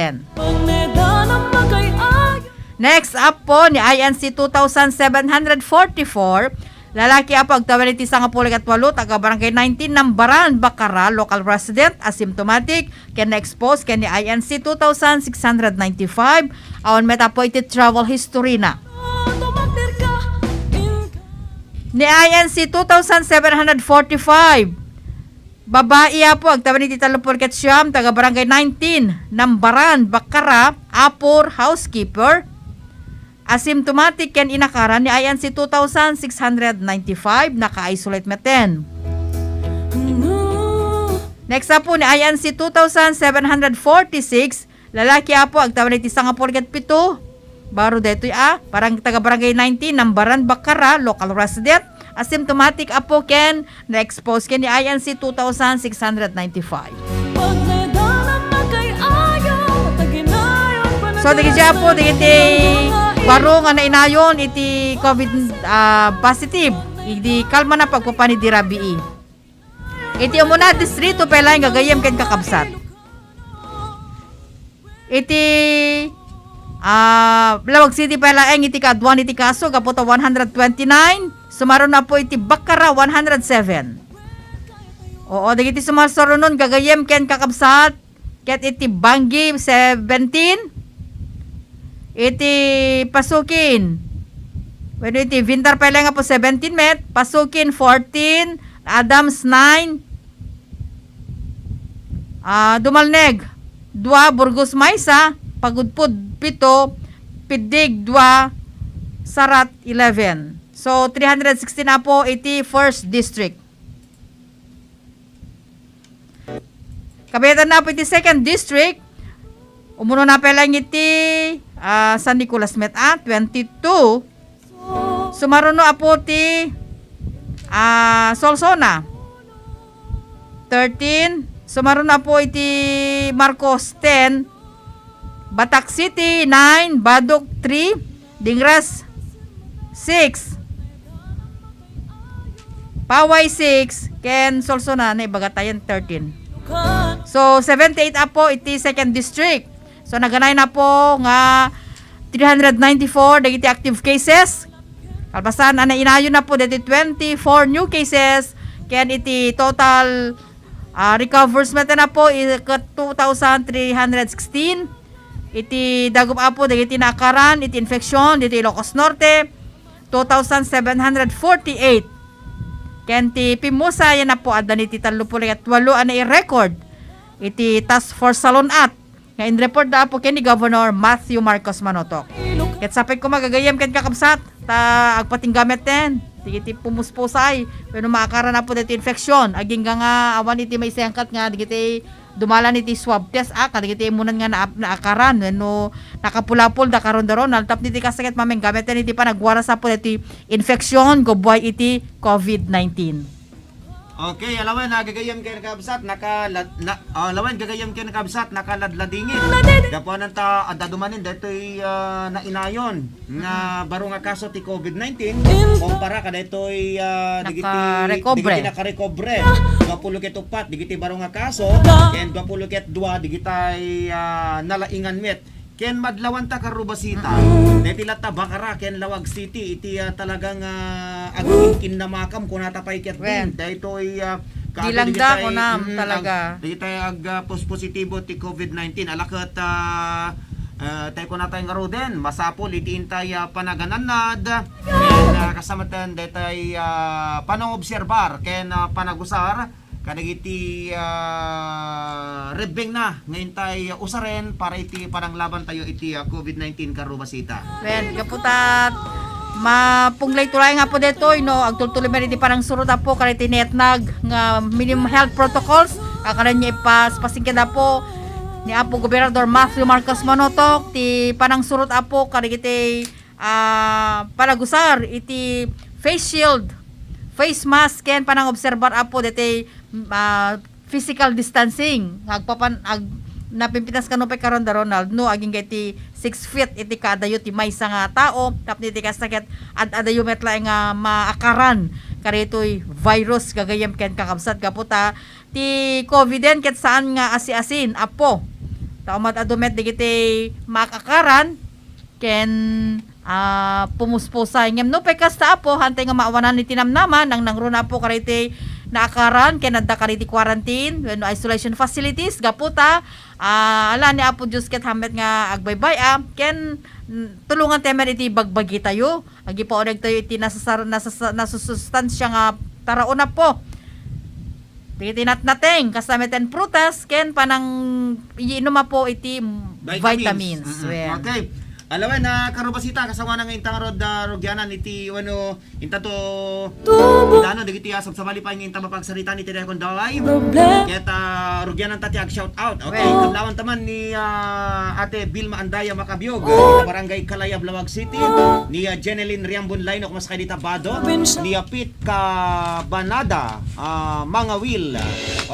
Next, apo, ni I N C two thousand seven hundred forty-four, lalaki, apo, agtawen iti sangapulo ket walo, taga Barangay nineteen, Nambaran, Bacara, local resident, asymptomatic, ken na-expose ken ni I N C two thousand six hundred ninety-five, awan met, apo, iti travel history na. Ni I N C two thousand seven hundred forty-five, babae, apo, agtawen iti tallo pulo ket siyam, taga Barangay nineteen, Nambaran, Bacara, apor, housekeeper, asymptomatic ken inakaran ni I N C two thousand six hundred ninety-five, naka-isolate met. Next, apo, ni I N C two thousand seven hundred forty-six, lalaki, apo, agtawen iti sangapulo ket pito. Baro detoy a, barang-, taga Barangay nineteen, Nambaran, Bacara, local resident, asymptomatic, apo, ken na-expose ken ni I N C two thousand six hundred ninety-five. So, dagiti, apo, dagiti baro nga nainayon iti COVID, ah, positive, idi kalmana pagpapan idi rabii. Iti umuna distrito pay laeng gagayyem ken kakabsat. Iti, ah, Laoag City pay laeng iti kaaduan iti kaso, gapu ta one hundred twenty-nine, sumaruno, apo, iti Bacara, one hundred seven. Oo, dagiti sumarsarunon gagayyem ken kakabsat, ket iti Bangui, seventeen, iti Pasukin, wenno iti Vintar pay laeng, apo, seventeen met, Pasukin, fourteen, Adams, nine, ah, Dumalneg, dua, Burgos, maysa, Pagudpud, pito, Piddig, dua, Sarat, eleven. So, three hundred sixteen, apo, iti first district. Kabiatan na, apo, iti second district, umunona pay laeng iti, ah, San Nicolas met a, twenty-two. Sumaruno, apo, ti, ah, Solsona, thirteen. Sumaruno, apo, iti Marcos, ten. Batac City, nine. Badoc, three. Dingras, six. Paway, six. Ken Solsona, naibaga tayo, thirteen. So, seventy-eight, Apo, iti second district. So, naganay na po nga three hundred ninety-four dagiti active cases. Kalpasan, a nainayon na po dagiti twenty-four new cases. Ken iti total, ah, recovers met na po, i-, ket two thousand three hundred sixteen. Iti dagup, Apo, dagiti naakaran iti infection dito Ilocos Norte, two thousand seven hundred forty-eight. Ken ti pimmusa, yan na po, adda ni ti tallo puluh ket walo a nai-record iti Task Force Salon-at nga in-report da, Apo, ken ni Governor Matthew Marcos Manotok. Ket sapay koma gagayyem ken kakabsat, ta agpatingga met ten dagiti pumuspusay wenno maakaran, Apo, dagiti infection. Agingga nga awan iti maisengkat nga dagiti dumalan iti swab test, ah, kadagiti immunan nga naap-, naakaran wenno nakapulapol da karon da Ronald, tapno iti kasta ket mamenggamet iti panagwaras, Apo, iti infection gubbuay iti covid nineteen. Okay, alawen, nagagayam ken kakabsat, naka-, na, ah, alawen, gagayam ken kakabsat, nakaladladingit. Gapuanan ta, adda dumanen, daytoy, ah, nainayon nga baro nga kaso ti covid nineteen, kumpara kadaytoy, ah, dagiti, nakarekobre, dagiti nakarekobre. Dua puluh ket upat, dagiti baro nga kaso, ken dua puluh ket dua, dagitay, ah, nalaingan met. Ken madlawanta, Karubasita, daytoy latta Bacara ken Laoag City, iti, ah, talagang, ah, agkinkinnamakam, kunata pay ket din. Daytoy, ah, kaado dagitay, kunam, mm, talaga. Dagitay ag, ah, pos-, positibo ti covid nineteen. Ala ket, ah, ah, tay kunatay ngaruden, masapul iti intay, ah, panaganannad. Ken, ah, kasamaten daytay, ah, panangobserbar ken, ah, panagusar kadagiti, ah, rebbengna nga intay usaren para iti pananglaban tayo iti, ah, covid nineteen, Karubasita. Wen, gapu ta mapunglay tulay nga po detoy, no, agtultuloy met iti panangsurot, Apo, kadagiti netnag nga minimum health protocols, kakanan niya ipas-, pasingked, Apo, ni Apo Gobernador Matthew Marcos Manotok, ti panangsurot, Apo, kadagiti, ah, panagusar iti face shield, face mask, ken panangobserbar, Apo, deti, ah, physical distancing nga agpapan-, ag-, napimpitas kano pay karon da Ronald, no, agingga iti six feet iti kaadayo ti maysa nga tao, tapno iti kasta ket ad-adayo met laeng nga maakaran kadaytoy virus, gagayyem ken kakabsat, gapu ta ti covid ket saan nga asi-asin, Apo. Ta umad-adu met dagiti maakaran ken, ah, pumuspusay. Ngem no pay kasta, Apo, hantay nga maawanan iti namnama, nangnangruna, Apo, kadagiti naakaran ken adda kadagiti quarantine wenno isolation facilities, gapu ta, ah, ala ni Apo Dios ket hammet nga agbaybay-a ken, mm, tulongan tayo met iti bagbagi tayo. Agipauneg tayo iti nasasar-, nasasa-, nasusustansia nga taraon, Apo. Dagiti natnateng, kasta met ten prutas, ken panang-iinum, Apo, iti vitamins. Vitamins. Mm-mm. Wen. Okay. Alawen, ah, Karubasita, kasawana nga inta ngarud, ah, rugianan iti, wano, inta to, tubo. Inta, ano, dagiti, ah, sabsabali pay nga inta mapagsaritaan iti dayakon daway. Problem. Ket, ah, rugianan ta ti ag-shout out. Okay, wen, kablawan taman ni, ah, Ate Vilma Andaya Makabiog, ah, Barangay Kalayab, Laoag City. Ni, ah, Jeneline Riambon Lainok, mas kay dita Bado. Ni, ah, Pete Cabanada, ah, Mangawil.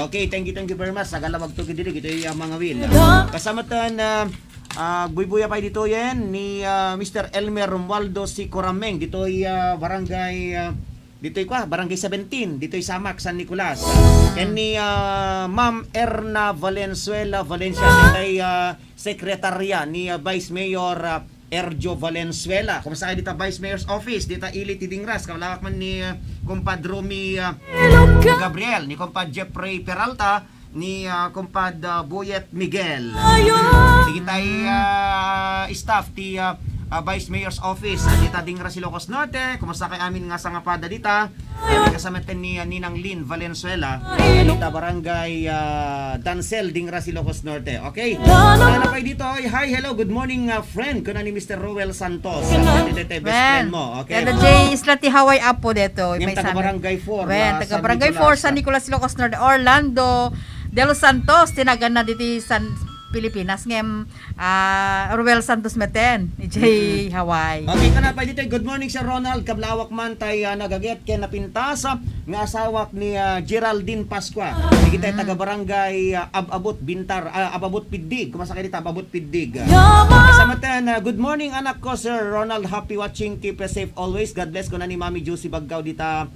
Okay, thank you, thank you very much. Agalawag to kidiri, ito'y, ah, Mangawil. Kasama tan, ah, ah, buybuya pay ditoyen ni, ah, Mister Elmer Romualdo C. Corameng, dito'y, ah, barangay, ah, dito'y kwa, Barangay seventeen, dito'y Samak, San Nicolas. Ken ni, ah, Ma'am Erna Valenzuela Valencia, dito'y, ah, sekretarya ni, ah, Vice Mayor, ah, Erjo Valenzuela. Kumusta kayo dita Vice Mayor's Office? Dita ili ti Dingras. Kaulawak man ni, ah, Kumpad Romy, ah, Gabriel, ni Kumpad Jeffrey Peralta, ni, ah, Kumpad, ah, Boyet Miguel. Sige tay, ah, staff ti, ah, ah, Vice Mayor's Office. Ah, dita Dingras, Ilocos Norte. Kumusta kay amin nga sangapada dita? Ay, kasama ten ni, ah, Ninang Lynn Valenzuela, dita barangay, ah, Dancel, Dingras, Ilocos Norte. Okay? Ano na pay ditoy? Hi, hello, good morning, ah, friend. Kuna ni Mister Roel Santos. Dito, dito, best friend mo. Okay. Kada J Isla ti Hawaii, Apo, dito. Ngem taga Barangay four, wen, taga Barangay four, San Nicolas, Ilocos Norte. Orlando de los Santos, tinagan na diti San Pilipinas. Ngem, ah, Ruel Santos meten, ijay Hawaii. Okay, kana pay ditoy, good morning, Sir Ronald. Kablawak man tay, ah, nagaget ken napintas, ah, nga asawak ni, ah, Geraldine Pascua. Dagiti taga barangay, ah, Ab-abot Bintar, ah, Ab-abot Piddig. Kumasa kay dita, Ab-abot Piddig. Kasama ten, ah, good morning, anak ko, Sir Ronald. Happy watching. Keep safe always. God bless, kuna ni Mami Josie Baggaw dita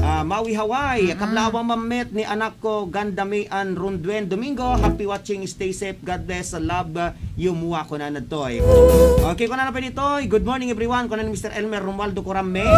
Ah, Maui, Hawaii. Mm-mm. Kablaaw a mammet ni anak ko, Ganda May Ann Ronduen Domingo. Happy watching, stay safe, God bless, love, uh, you mua, kunana ditoy. Okay, kunana pa ditoy. Good morning, everyone. Kunana ni Mister Elmer Romualdo Coramme.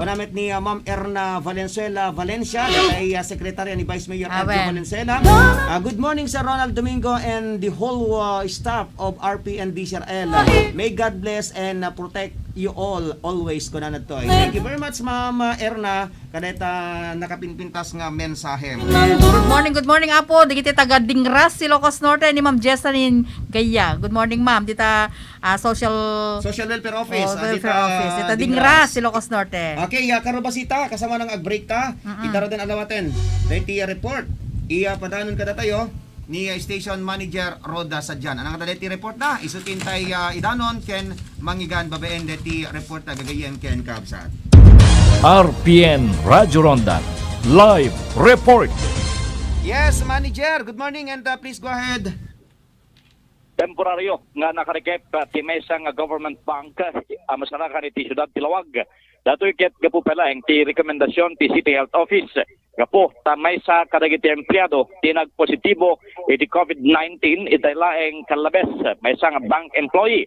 Kunana met ni, uh, Ma'am Erna Valenzuela Valencia, dayta, uh, sekretarya ni Vice Mayor Edgar Valenzuela. Ah, good morning, Sir Ronald Domingo and the whole, uh, staff of R P N D C R L. May God bless and, uh, protect you all always, kunana ditoy. Thank you very much, Ma'am, uh, Erna. Kadayta nakapinpintas nga mensahem. Good morning, good morning, Apo. Dagiti taga Dingras, Ilocos Norte, ni Ma'am Jessalyn Gaya. Good morning, ma'am. Dita, ah, social Social Welfare Office, oh, ah, Welfare dita Office. Dita Dingras. Dingras, Ilocos Norte. Okay, ah, karubasita, kasama nang ag-break ta. Mm-mm. Ita ruden alawaten. Dayta report. Iya padanon kadatayo ni, ah, Station Manager Roda Sadian. Anang dayta report na, isu ti intay, ah, idanon ken mangngeggan babaen dayta report a gagayyem ken kabsat. R P N Radyo Ronda Live Report. Yes, Manager. Good morning and, uh, please go ahead. Temporaryo nga nakarikep, uh, ti maysa nga government bank, uh, a masarakan iti siudad ti Laoag. Datoy ket gapu pay laeng ti rekomendasyon ti City Health Office. Gapu ta maysa kadagiti empleado ti nagpositibo iti COVID nineteen itay laeng kallabes, maysa nga bank employee.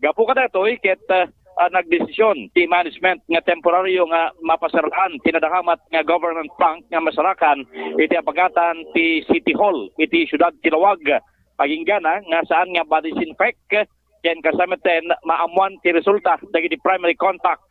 Gapu kadaytoy ket, ah, ah, nagdesisyon ti management nga temporaryo nga mapasaraan ti nadakamat nga government bank nga masarakan iti abagatan ti City Hall iti siudad ti Laoag. Aginggana nga saan nga ma-disinfect ken kasta metten maammuan ti resulta dagiti primary contact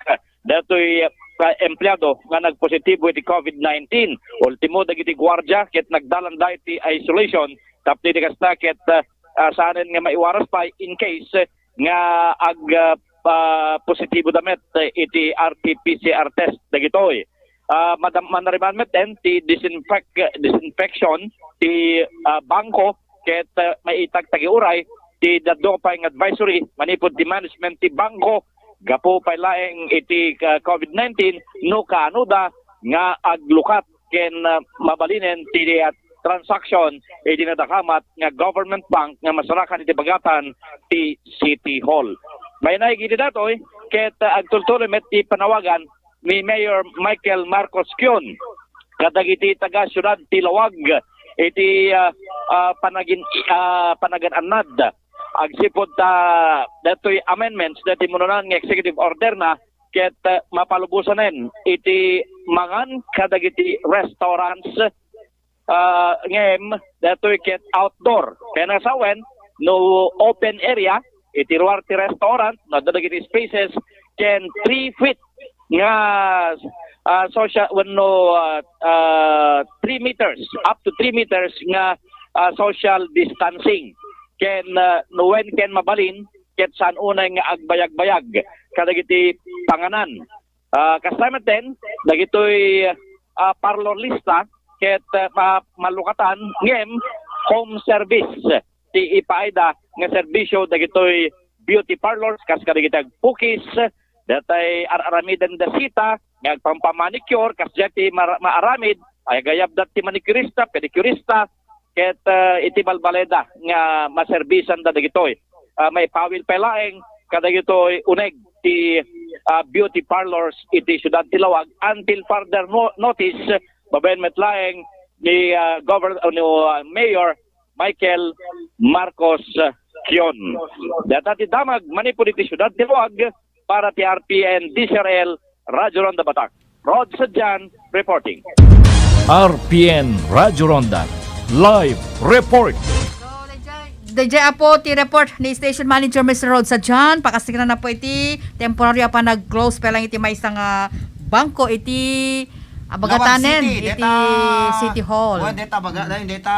daytoy, ah, empleado nga nagpositibo iti COVID nineteen. Ultimo dagiti guardia ket nagdalanda iti isolation tapno iti kasta ket, ah, ah, saanen nga maiwaras pay in case nga ag, ah, ah, positibo da met, eh, iti R T P C R test dagitoy. Ah, madam-, manariman met en ti disinfect-, disinfection ti, ah, bangko ket, ah, maitagtagi uray ti dadduma pay nga advisory manipud ti management ti bangko gapu pay laeng iti, ah, COVID nineteen no kaano da nga aglukat ken, ah, mabalinen ti, ah, transaction iti nadakamat nga government bank nga masarakan iti bagatan ti City Hall. Mainaig iti datoy ket, ah, agtultuloy met ti panawagan ni Mayor Michael Marcos Kion kadagiti taga-siudad ti Laoag iti, ah, ah, panagin-, ah, panagan-annad agsipud ta datoy amendments dati munonan nga executive order na ket, ah, mapalubosanen iti mangan kadagiti restaurants, ah, ngem datoy ket outdoor. Kayatna sawen, no open area, iti ruar ti restaurant, no adda dagiti spaces, ken three feet nga, ah, social, wenno, ah, ah, three meters, up to three meters nga, ah, social distancing. Ken, ah, no wen ken mabalin, ket saan unay nga agbayagbayag kadagiti panganan. Ah, kasta metten, dagitoy, ah, parlor lista ket, ah, ma-, malukatan ngem home service ti ipaayda nga serbisyo dagitoy beauty parlors kas kadagiti agpukis, datay ar-aramiden da sita nga agpampamanicure, kasdiay ti mar-, maaramid, agayabda ti manicurista, pedicurista, ket, ah, iti balbaleda nga maserbisanda dagitoy. Ah, maipawil pay laeng kadagitoy uneg ti, ah, beauty parlors iti siudad ti Laoag until further no-, notice, babaen met laeng ni, ah, Governor, ni, ah, Mayor Michael Marcos Kion. Data ti damag manipud iti siudad ti Laoag para ti R P N D C R L Radyo Ronda Batak. Rod Sadian reporting. R P N Radyo Ronda Live Report. So, dayjay, dayjay, Apo, ti report ni Station Manager Mister Rod Sadian. Pakastikna na po iti temporaryo a panag-close pa lang iti maysa nga bangko iti, ah, Laoag bagatanen City, iti deta City Hall. Wen, deta baga-, deta,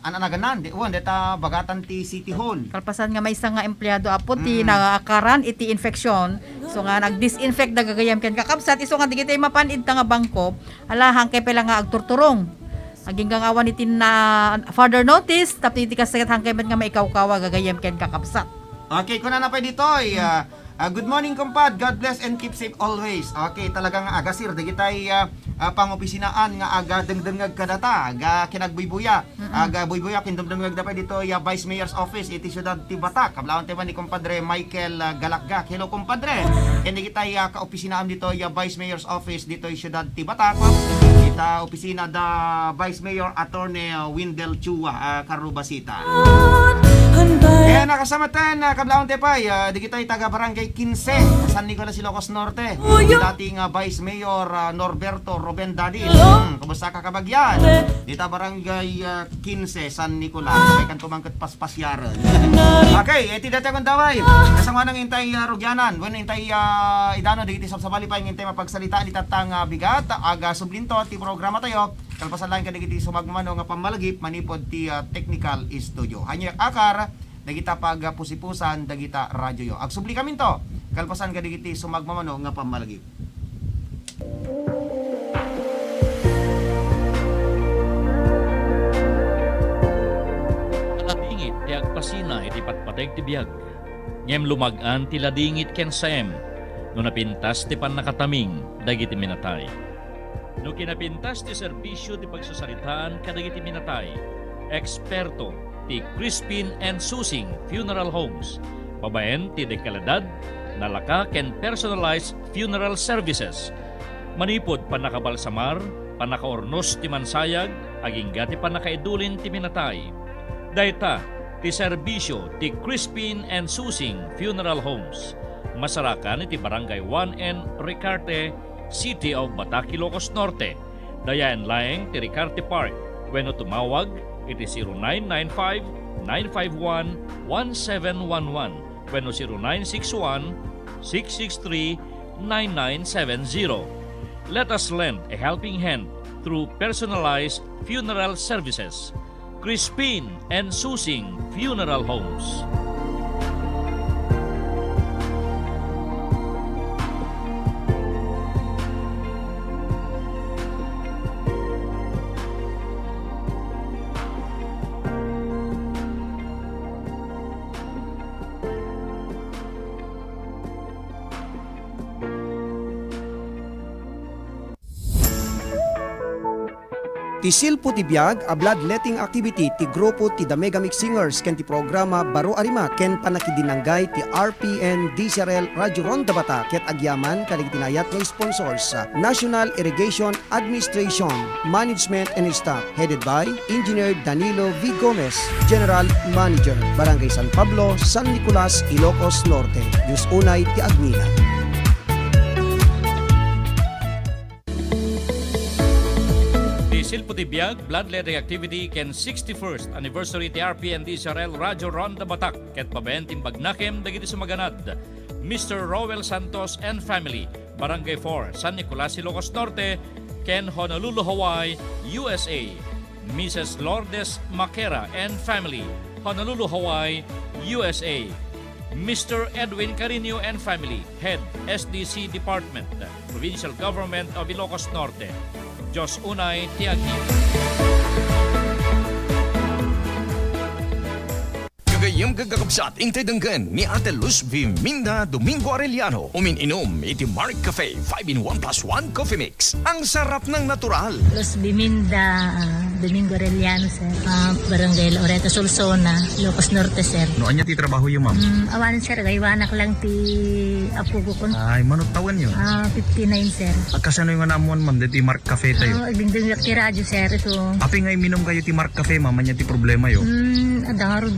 an-, anaganan, de-, wen, deta bagatan ti City Hall. Kalpasan nga maysa nga empleado, Apo, ti Mm. naakaran iti infection. So nga nag-disinfect da gagayam ken kakabsat, isu nga digitay mapan ita nga bangko, ala, hangkay pay la nga agturturong. Aginggangawan iti na further notice, tapno iti kasdiay ket hangkay met nga maikawkawa gagayam ken kakabsat. Okay, kunana pay ditoy, Mm. ah, Ah, good morning, kumpad. God bless and keep safe always. Okay, talagang agasir dagitay, ah, ah, pangopisinaan nga aga dengdengngeg kadata, aga kinagbuybuya, aga buybuya ken dumdengngeg da pay ditoy, ah, Vice Mayor's Office iti siudad ti Batak. Kablawan tayo man ni kumpadre Michael, ah, Galakgak. Hello, kumpadre. Ken dagitay, ah, kaopisinaam ditoy, ah, Vice Mayor's Office ditoy siudad ti Batak. Ita opisina da Vice Mayor Attorney, ah, Windel Chua, ah, Carrubasita. Kaya nakasamaten, ah, kablawan tayo pay, ah, dagitay taga Barangay Quince, San Nicolas, Ilocos Norte. Dati nga Vice Mayor, ah, Norberto Ruben Dadis. Hmm, kumusta ka, kabagian? Dita Barangay, ah, Quince, San Nicolas. May kan tumangkot paspasyaran. Okay, iti dati akong daway. Kasanguanang intay, ah, rugyanan. Bueno, intay, ah, idano, dagiti sabsabali pay nga intay mapagsalitaan itatta nga bigat. Aga sublinto ti programa tayo. Kalpasan laeng kadagiti sumagmamano nga pammalagip manipud ti, ah, technical studio. Hanyo akar, dagita pagpusipusan, dagita radyoyo. Agsublikam into, kalpasan kadagiti sumagmamano nga pammalagip. Ladingit ti agpasina iti patpateg ti biag. Ngem lumag-an ti ladingit ken saem no napintas ti pannakataming dagiti minatay. No kinapintas ti serbisio ti pagsasaritaan kadagiti minatay, eksperto ti Crispin and Susing Funeral Homes, babaen ti dekalidad, nalaka ken personalized funeral services. Manipud pannakabalsamar, pannakaurnos ti mansayag, agingga ti pannakaidulin ti minatay. Dayta ti serbisio ti Crispin and Susing Funeral Homes. Masarakan iti Barangay one N Ricarte, City of Batak, Ilocos Norte. Dayaen laeng ti Ricarte Park wenno tumawag iti zero nine nine five, nine five one, one seven one one wenno zero nine six one, six six three, nine nine seven zero. Let us lend a helping hand through personalized funeral services. Crispin and Susing Funeral Homes. Ti Silpo ti Biag a bloodletting activity ti grupo ti The Mega Mix Singers ken ti programa Baro a Rima ken pannakidinanggay ti R P N D C R L Radio Ronda Batak ket agyaman kadagiti naayat nga sponsors, National Irrigation Administration, Management and Staff, headed by Engineer Danilo V Gomez, General Manager, Barangay San Pablo, San Nicolas, Ilocos Norte. Diyos unay ti agngina. Ti Silpo ti Biag, bloodletting activity ken sixty-first anniversary ti R P N D C R L Radio Ronda Batak ket babaen ti imbagnakem dagiti sumaganad, Mister Roel Santos and family, Barangay four, San Nicolas, Ilocos Norte, ken Honolulu, Hawaii, U S A. Missus Lourdes Makera and family, Honolulu, Hawaii, U S A. Mister Edwin Carino and family, Head S D C Department, Provincial Government of Ilocos Norte. Diyos unay ti agngina. Gagayyem ket kakabsat, intay denggen ni Ate Luz Biminda Domingo Arellano umin-inom iti Mark Cafe five in one plus one Coffee Mix. Ang sarap ng natural. Luz Biminda, ah, Domingo Arellano, sir. Ah, Barangay Loreto, Solsona, Ilocos Norte, sir. No, ania ti trabahoyo, ma'am? Mm, awan, sir, agaywanak lang ti apo ko. Ay, mano tawenyo? Ah, fifty-nine, sir. Kasano nga naammuan, ma'am, ditoy Mark Cafe tayo? Ah, agdengdengngegak ti radyo, sir, ito. Apay nga iminum kayo ti Mark Cafe, ma'am, ania ti problemayo? Hmm, adda ngarud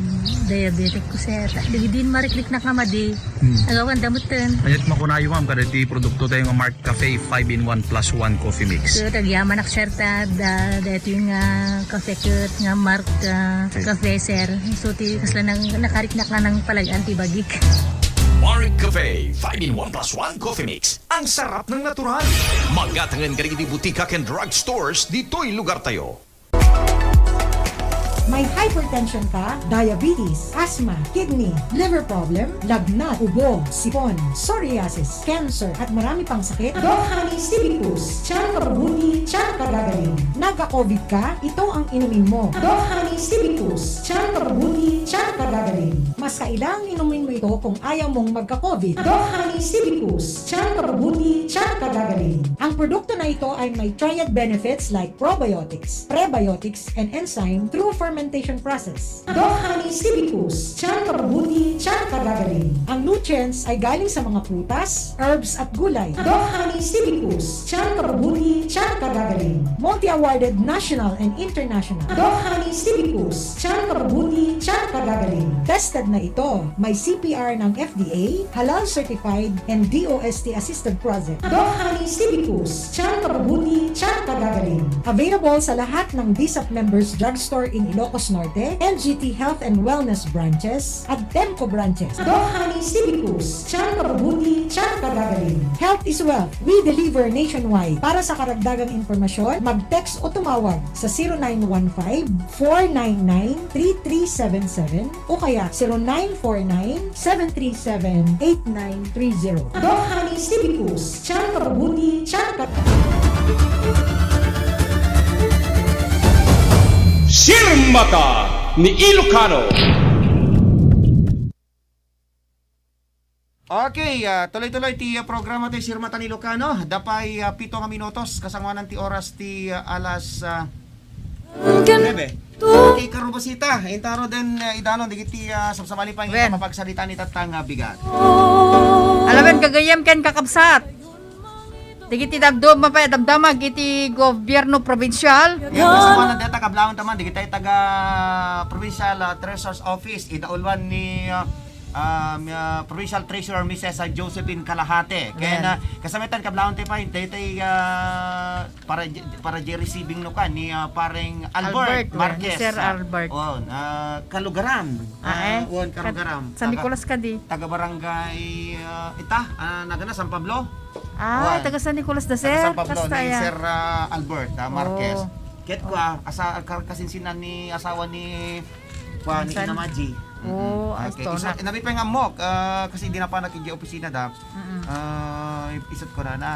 diabetic ko, sir. Dagidi marikliknak nga madi. Hmm. Agawan da metten. Ania ti makunayo, ma'am, kadagiti produkto tayo nga Mark Cafe five in one plus one Coffee Mix? So, agyamanak, sir, ta, da, daytoy nga cafe ket nga Mark, ah, Cafe. Cafe, sir. So, ti kasla nang nakariknak nga nang palagan ti bagik. Mark Cafe five in one plus one Coffee Mix. Ang sarap ng natural. Magatangen kadagiti butika ken drugstores ditoy lugar tayo. May hypertension ka, diabetes, asthma, kidney, liver problem, lagnat, ubo, sipon, psoriasis, cancer, at marami pang sakit? Doc Honey Cibicus, tiyan kabubuti, tiyan kagagaling. Nagka-COVID ka? Ito ang inumin mo. Doc Honey Cibicus, tiyan kabubuti, tiyan kagagaling. Mas kailangang inumin mo ito kung ayaw mong magka-COVID. Doc Honey Cibicus, tiyan kabubuti, tiyan kagagaling. Ang produkto na ito ay may triad benefits like probiotics, prebiotics, and enzyme through fermentation process. Doc Honey Cibicus, tiyan kabubuti, tiyan kagagaling. Ang nutrients ay galing sa mga prutas, herbs, at gulay. Doc Honey Cibicus, tiyan kabubuti, tiyan kagagaling. Multi-awarded national and international. Doc Honey Cibicus, tiyan kabubuti, tiyan kagagaling. Tested na ito. May C P R ng F D A, halal certified, and D O S T assisted project. Doc Honey Cibicus, tiyan kabubuti, tiyan kagagaling. Available sa lahat ng D S A P members drugstore in Ilocos Norte, L G T Health and Wellness branches, at Temco branches. Doc Honey Cibicus, tiyan kabubuti, tiyan kagagaling. Health is wealth. We deliver nationwide. Para sa karagdagang impormasyon, mag-text o tumawag sa zero nine one five, four nine nine, three three seven seven o kaya zero nine four nine, seven three seven, eight nine three zero. Doc Honey Cibicus, tiyan kabubuti, tiyan ka- Sirmata ni Ilocano. Okay, ah, tuloy-tuloy ti, ah, programa ti Sirmata ni Ilocano. Dapay, ah, pito nga minutos, kasangoanan ti oras ti, ah, alas, ah, nuebe. Okay, Karubasita, intaro den, ah, idanon, digiti, ah, sabsabali pa, Wen. Ita mapagsarita ni Tatang, ah, Bigat. Alawen, gagayem ken kakabsat. Digiti dadduma pay a damdamag iti gobierno probinsial. Yan, kasangoanan deta kablaawanta man, digiti taga Provincial, ah, Treasurer's Office, idauluan ni, ah, um, ah, Provincial Treasurer Missus Josephine Kalahate. Ken, Amen. Ah, kasamitan kablaawanta pay, daytay, ah, para, para di receiving no kan, ni, ah, pareng Albert Albert, Marquez, Sir ah, Albert. Oh, ah, kalugaram. Ah, eh. Ah, wen, kalugaram. San Taga, Nicolas kadi? Taga barangay, ah, ita, ah, nagana San Pablo. Ah, Wen. Taga San Nicolas da, Taga sir? San Pablo, Kasta ni ya. Sir, ah, Albert, ah, Marquez. Oh. Ket kua, asa-, ka-, kasinsinan ni asawa ni, kua, ni San- Ina Maji. Oh, Mm-mm. Okay. Iso, nami pay nga ammok, ah, kasi di na pa nakigi opisina da. Mm-mm. Ah, isut ko na na.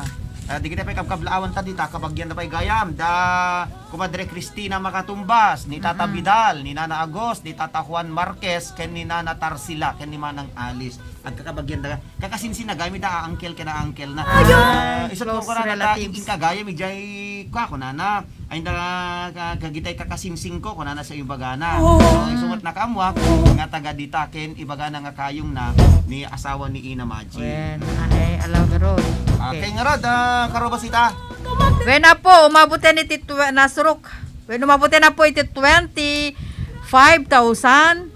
Ah, di kita pay kabkablaawan ta dita, kabagian da pay gayam. Da, Kumadre Cristina Makatumbas, ni Tata Mm-mm. Vidal, ni Nana Agos, ni Tata Juan Marquez, ken ni Nana Tarsila, ken ni Manang Alice. Agkakabagian da, kakasinsin na gayam ida a uncle ken a uncle na. Ayun. Ah, isut ko Close kunana ta, relatives. Inkagayam, ijay, kua, kunana. Ay, da, ka-, kagitay kakasinsing ko, kunana sa ibagana. Oh. So, isumat na kaamua, nga taga dita, ken ibagana nga kayong na ni asawa ni Ina Maji. Wen, ay, alaw garod. Ah, Okay. Kay ngarod, ah, Karubasita. Wen, apo, umabot yan iti twe-, nasurok. Wen, umabot yan, apo, iti twenty-five thousand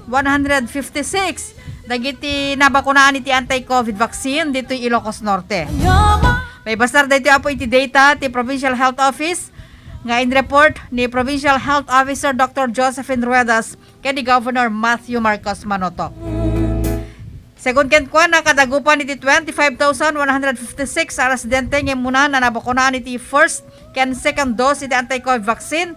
one hundred fifty-six dagiti nabakunaan iti anti-COVID vaccine ditoy Ilocos Norte. Maibasar daytoy, apo, iti data ti Provincial Health Office nga in-report ni Provincial Health Officer Doctor Josephine Ruedas ken ni Governor Matthew Marcos Manotoc. Segun kenkuana, kadagupan iti twenty-five thousand one hundred fifty-six a residente nga immunan a nabakunaan iti first ken second dose iti anti-COVID vaccine,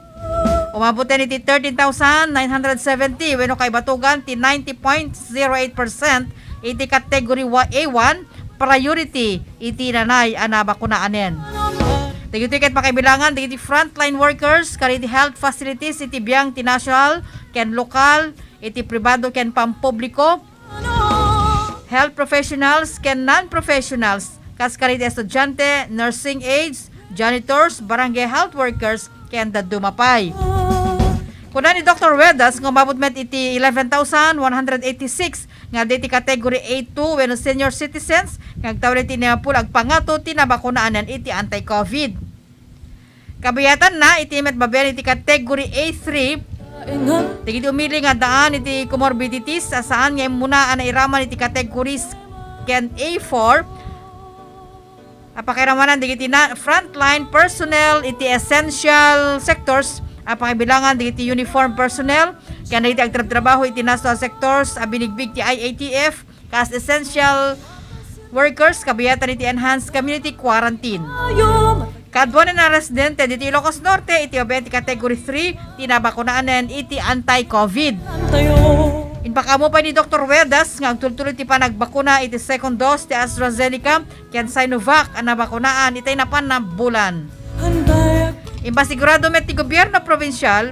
umabot yan iti thirteen thousand nine hundred seventy wenno kaibatugan ti ninety point zero eight percent iti category wa-, A one, priority iti nanay a nabakunaanen. Dagitoy ket pakaibilangan dagiti frontline workers kadagiti health facilities iti biang ti national ken lokal, iti pribado ken pampubliko, health professionals ken non-professionals, kas kadagiti estudiante, nursing aides, janitors, barangay health workers, ken dadduma pay. Kuna ni Doctor Ruedas nga umabot met iti eleven thousand one hundred eighty-six nga adda iti category A two wenno senior citizens nga agtawid iti ni Apul agpangato ti nabakunaanan iti anti-COVID. Kabiatanna, iti met babaen iti category A three, dagiti umili nga addaan iti comorbidities a saan nga immuna a nairaman iti categories ken A four, a pakairamanan dagiti na-, frontline personnel iti essential sectors a pakabilangan dagiti uniform personnel ken dagiti agtrabtrabaho iti national sectors a binigbig ti I A T F, kas essential workers kabiatan iti enhanced community quarantine. Kaduanan a residente ditoy Ilocos Norte iti babaen ti Category three ti nabakunaanen iti anti-covid. Impakaammo pay ni Doktor Huertas nga agtultuloy ti panagbakuna iti second dose ti AstraZeneca ken Sinovac a nabakunaan itay napan a bulan. Impasigurado met ti gobierno probinsial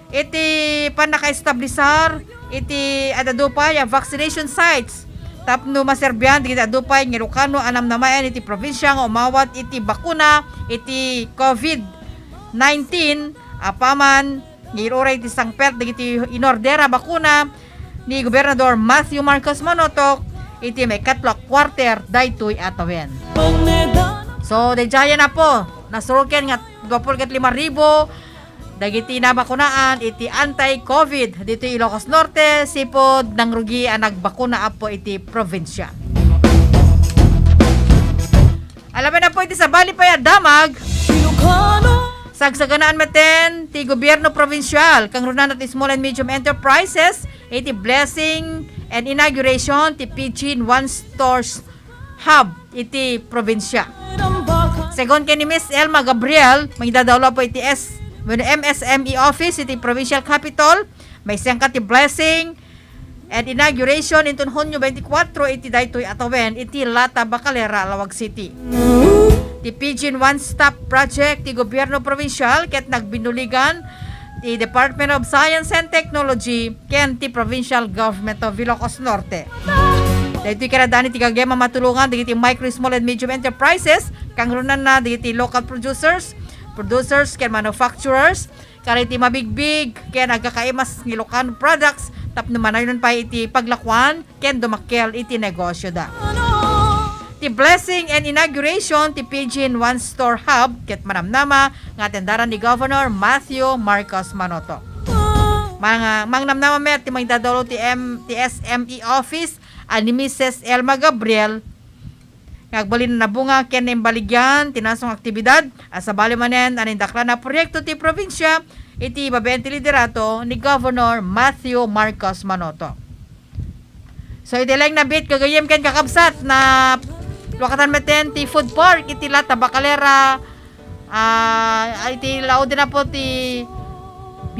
iti pannakaestablisar iti ad-adu pay a vaccination sites tapno maserbian dagiti adu pay nga Ilocano a namnamaen iti probinsia nga umawat iti bakuna iti covid nineteen apaman nga ir-uray iti sangpet dagiti inordera bakuna ni Gobernador Matthew Marcos Manotoc iti maikatlo a quarter daytoy a tawen. So, daydiayen, Apo, nasuroken nga dua puluh ket lima ribu dagiti nabakunaan iti anti-covid ditoy Ilocos Norte, sipud nangrugi a nagbakuna, Apo, iti probinsia. Alaen, Apo, iti sabali pay a damag, sagsaganaan metten ti gobierno probinsial, kangrunana ti Small and Medium Enterprises, iti blessing and inauguration ti Pidgin One Stores Hub iti probinsia. Segun ken ni Miss Elma Gabriel, mangidadaolo, Apo, iti S-, bueno, M S M E office iti provincial capitol, maisengka ti blessing and inauguration inton Hunio twenty-four iti daytoy a tawen iti Lata Bacalera, Laoag City. Ti Pidgin One Stop Project ti gobierno probinsial ket nagbinuligan ti Department of Science and Technology ken ti Provincial Government of Ilocos Norte. Daytoy kinaddaan iti gagayyem a matulongan dagiti micro, small, and medium enterprises, kangrunana dagiti local producers, producers, ken manufacturers, kadagiti mabigbig ken agkakaimas nga Ilocano products tapno manayonan pay iti paglakuan ken dumakkel iti negosioda. Ti blessing and inauguration ti Pidgin One Store Hub ket manamnama nga atendaran ni Governor Matthew Marcos Manotoc. Mga mangnamnama met ti mangidadaolo ti M-, ti S M E office a ni Missus Elma Gabriel nga agbalin a nabunga ken naimbaligyan ti nasong aktibidad a sabali manen a naindaklan a proyekto ti probinsia iti babaen ti liderato ni Governor Matthew Marcos Manotoc. So, iti laeng nabit, gagayyem ken kakabsat, naluakatan metten ti food park iti Lata Bacalera, ah, iti laoden, Apo, ti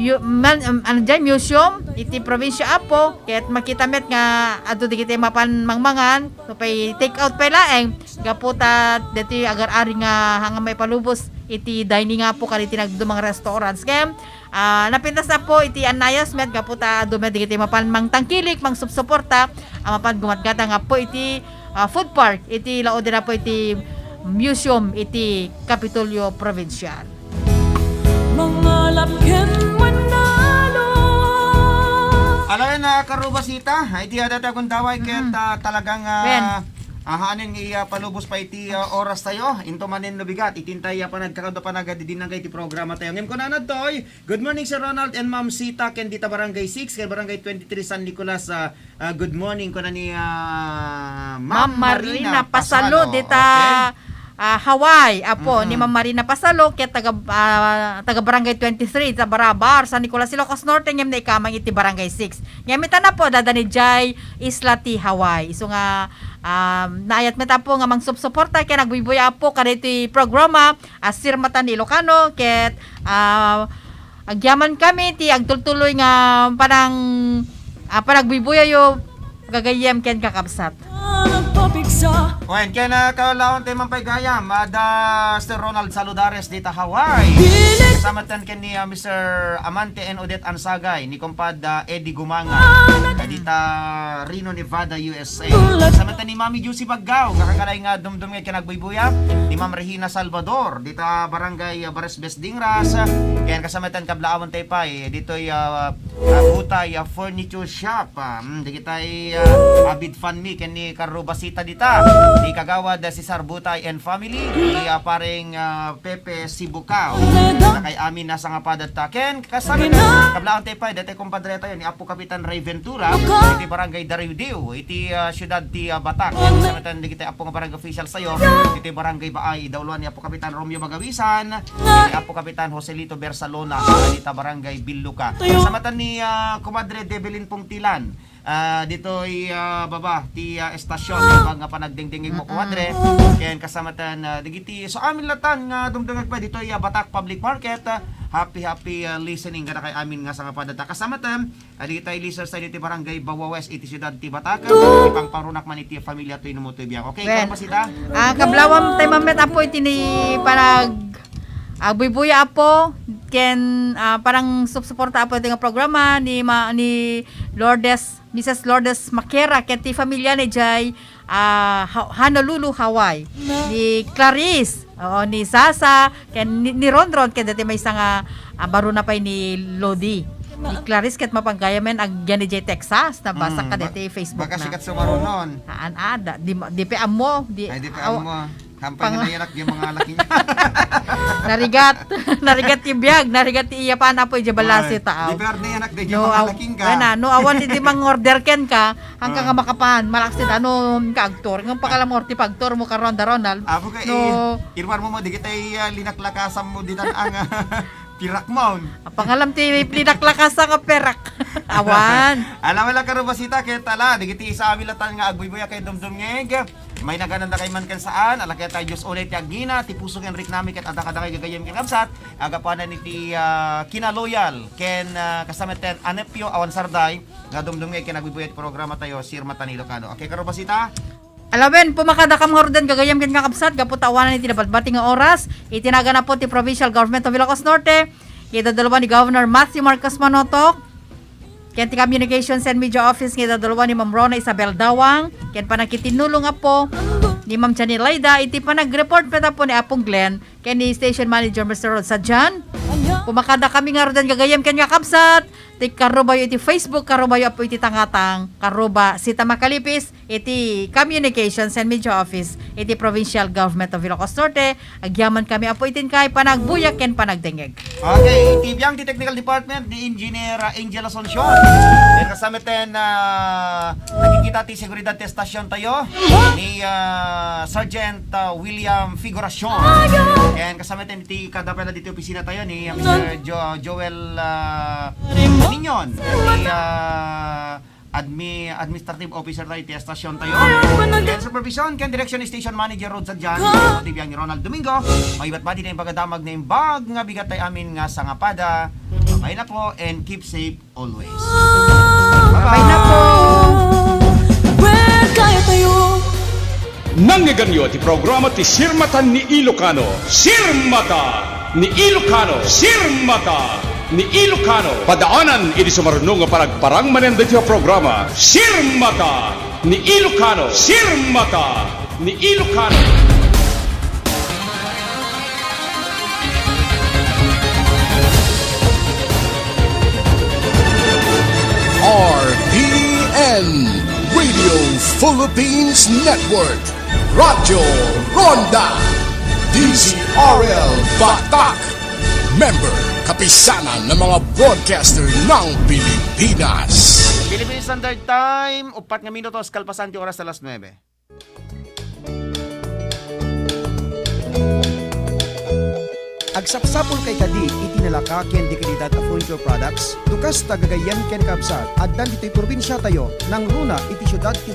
mu-, man-, um, ano diay, museum iti probinsia, Apo, ket makita met nga adu dagiti mapan mangmangan, so pay take out pay laeng, gapu ta daytoy agar-ari nga hanga maipalubos iti dining, Apo, kadagiti nagdumang restaurants. Ngem, ah, napintas, Apo, iti annayas met gapu ta adu met dagiti mapan mangtangkilik, mangsupsuporta, a mapan gumatgatang, Apo, iti, ah, food park iti laoden, Apo, iti museum iti Kapitolyo Provincial. Mangalap ken manalo. Alaen a karubasita, ay, iti adda ti agundaway ket, Mm. ah, talagang, ah, Wen. ah, haanen nga ipalubos pay iti, ah, oras tayo. Into manen no bigat, iti intay, ah, panagkakado, panagadidinang iti programa tayo. Ngem kunana daytoy, "Good morning, Sir Ronald and Ma'am Sita, ken dita Barangay six, ken Barangay twenty-three San Nicolas, ah, ah, good morning," kuna ni, ah, Ma'am Marina Pasalo dita, Okay. ah, Hawaii. Apo, ni Mm. Ma'am Marina Pasalo, ket taga, ah, taga Barangay twenty-three, ta Barabar, San Nicolas, Ilocos Norte, ngem naikamang iti Barangay six. Ngem ita, Apo, adda ni diay isla ti Hawaii. Isu nga, um, naayat met, Apo, nga mangsupsuporta ken agbuybuya, Apo, kadaytoy programa, a sirmatan ni Ilocano, ket, ah, agyaman kami ti agtultuloy nga panang-, ah, panagbuybuyayo, gagayyem ken kakabsat. Wen, ken, ah, kaulawan tayo man pay gayam, adda Sir Ronald Saludares dita Hawaii. Kasama ten ken ni, ah, Mister Amante and Odette Ansagay, ni Kumpad, ah, Eddie Gumanga, ah, dita Reno, Nevada, U S A. Kasama ten ni Mami Juicy Baggao, kakakalaing nga dumdum nga kinagbuybuya, ni Ma'am Regina Salvador, dita Barangay, ah, Bares Bes Dingras, ken kasama ten kablaawan tayo pay, ditoy, ah, ah, Butay, ah, Furniture Shop, ah, mm, dagitay, ah, avid fan mi ken ni Carlo Basita dita, ni Kagawad, ah, Cesar Butay and family, ni, ah, pareng, ah, Pepe Sibukaw. Dagitay amin a sangapada ta. Ken kasama ten kablaawan tayo pay, dagitay kumpadre tayo, ni Apo Kapitan Ray Ventura, iti Barangay Dariudiw, iti, ah, siudad ti, ah, Batac. Ken kasama ten dagitay Apo nga Barangay Official tayo, iti Barangay Baay, idauloan ni Apo Kapitan Romeo Magawisan, ni Apo Kapitan Joselito Bersalona, dita Barangay Biluca. Kasama ten ni, ah, Kumadre Develyn Pungtilan, Ah, ditoy, ah, baba ti, ah, estasyon, imbag nga panagdengdengngeg mo kuadre, ken kasamaten, ah, dagiti so amin latan nga dumdumngeg pay ditoy, ah, Batak Public Market, ah, happy, happy, ah, listening kadakay amin nga sangapada ta. Kasamaten, ah, dagiti listeners tayo ditoy Barangay Bawa West iti siudad ti Batak, ipangparunak man iti familia toy no mo toy biag. Okay, Wen. Karbasita? Ah, kablawam tayo mamet, Apo, iti ni panag-, ah, buybuya, Apo, ken, ah, parang supsuporta, Apo, iti nga programa ni ma-, ni Lourdes, Missus Lourdes Makera, ket ti familia ni jay, ah, Ha-, Honolulu, Hawaii. Ni Clarice, oo, ni Sasa, ken ni, ni Ronron, ken dati maysa nga, ah, baruna pay ni Lodi. Ni Clarice ket mapanggayam men agyan ni jay Texas, nabasa Mm, ka ba-, dati Facebook baka na. Sikat sumarunon. Haan, ah, da-, di ma-, di pe ammo, di, Ay, di pe aw-, ammo. Hampay pang- nga nayanak di mga laki niya. Narigat. Narigat ti biag, narigat ti iya pan, Apo, ija balasi Ay, taaw. Di ba, nayanak di No, mga aw-, laki ka? Wena, no, awan ti di mang-order ken ka, hangka Ah. nga makapan, malaksid, ano, ka agtor. Ngem pakalamor ti pagtor mo, karon da Ronald. Apo ka, No. eh, irwar mo mo, di kita, eh, linaklakasam mo, di tan ang, ah, pirak mo. Pangalam ti linaklakasa nga perak. Awan. Alam mo lang, Karubasita, kaya tala, di kita isa amin latan nga agbuybuya kay dumdumngeg. May nagananda kay man ken saan, ala ket tayo Diyos ulit ti agina, ti puso ken riknami ket adda kadakay gagayyem ken kabsat, agapanan iti, ah, kinaloyal, ken, ah, kasamaten anepyo awan sarday, nga dumdumngeg ken agbuybuya ti programa tayo, Sir Matanilo Cano. Okay, Karubasita? Alawen, pumakada kam ngaruden gagayyem ken kakabsat, gapu ta awanan iti nabatbati nga oras, iti nagan Apo ti Provincial Government of Ilocos Norte, iti dadalwa ni Governor Matthew Marcos Manotok, ken ti Communications and Media Office nga idadalwa ni Ma'am Rona Isabel Dawang, ken panagkitinnulong, Apo, ni Ma'am Janine Laida, iti panag-report met, Apo, ni Apong Glenn, ken ni Station Manager Mister Rod Sadian. Pumakada kami ngaruden gagayyem ken kakabsat, ti karubayo iti Facebook, karubayo, Apo, iti tangatang, karuba, sita makalipis, iti Communications and Media Office, iti Provincial Government of Ilocos Norte, agyaman kami, Apo, iti inkay panagbuyak ken panagdengngeg. Okay, iti biang ti technical department ni Engineer, ah, Angel Asuncion. Ken kasamaten, ah, nakikita ti seguridad ti estasyon tayo ni, ah, Sergeant, ah, William Figuracion. Ken kasamaten ti kadapela diti opisina tayo ni, ah, Mister Jo-, Joel, ah, Minion. Ni, ah, admi-, administrative officer tayo iti estasyon tayo. Ken supervision ken direction ni station manager Rod Sadian, iti biang ni Ronald Domingo. Maibatbati na imbag a damag na imbag nga bigat tayo amin nga sangapada. Bye-bye na po and keep safe always. Bye-bye na po. Bye-bye. Nangngeganyo ti programa ti Sirmatan ni Ilocano. Sirmata ni Ilocano. Sirmata ni Ilocano. Padaanan idi sumaruno nga panagparang manen daytoy a programa. Sirmata ni Ilocano. Sirmata ni Ilocano. R P N, Radio Philippines Network, Radyo Ronda, D Z R L Batak, member, Kapisanan ng mga Broadcaster ng Pilipinas. Philippine Standard Time, upat nga minutos kalpasan ti oras alas nuebe. Agsapsapulkay kadi iti nalaka ken dekalidad a furniture products? No kasta, gagayyem ken kabsat, addan ditoy probinsiatayo, nangruna iti siudad ti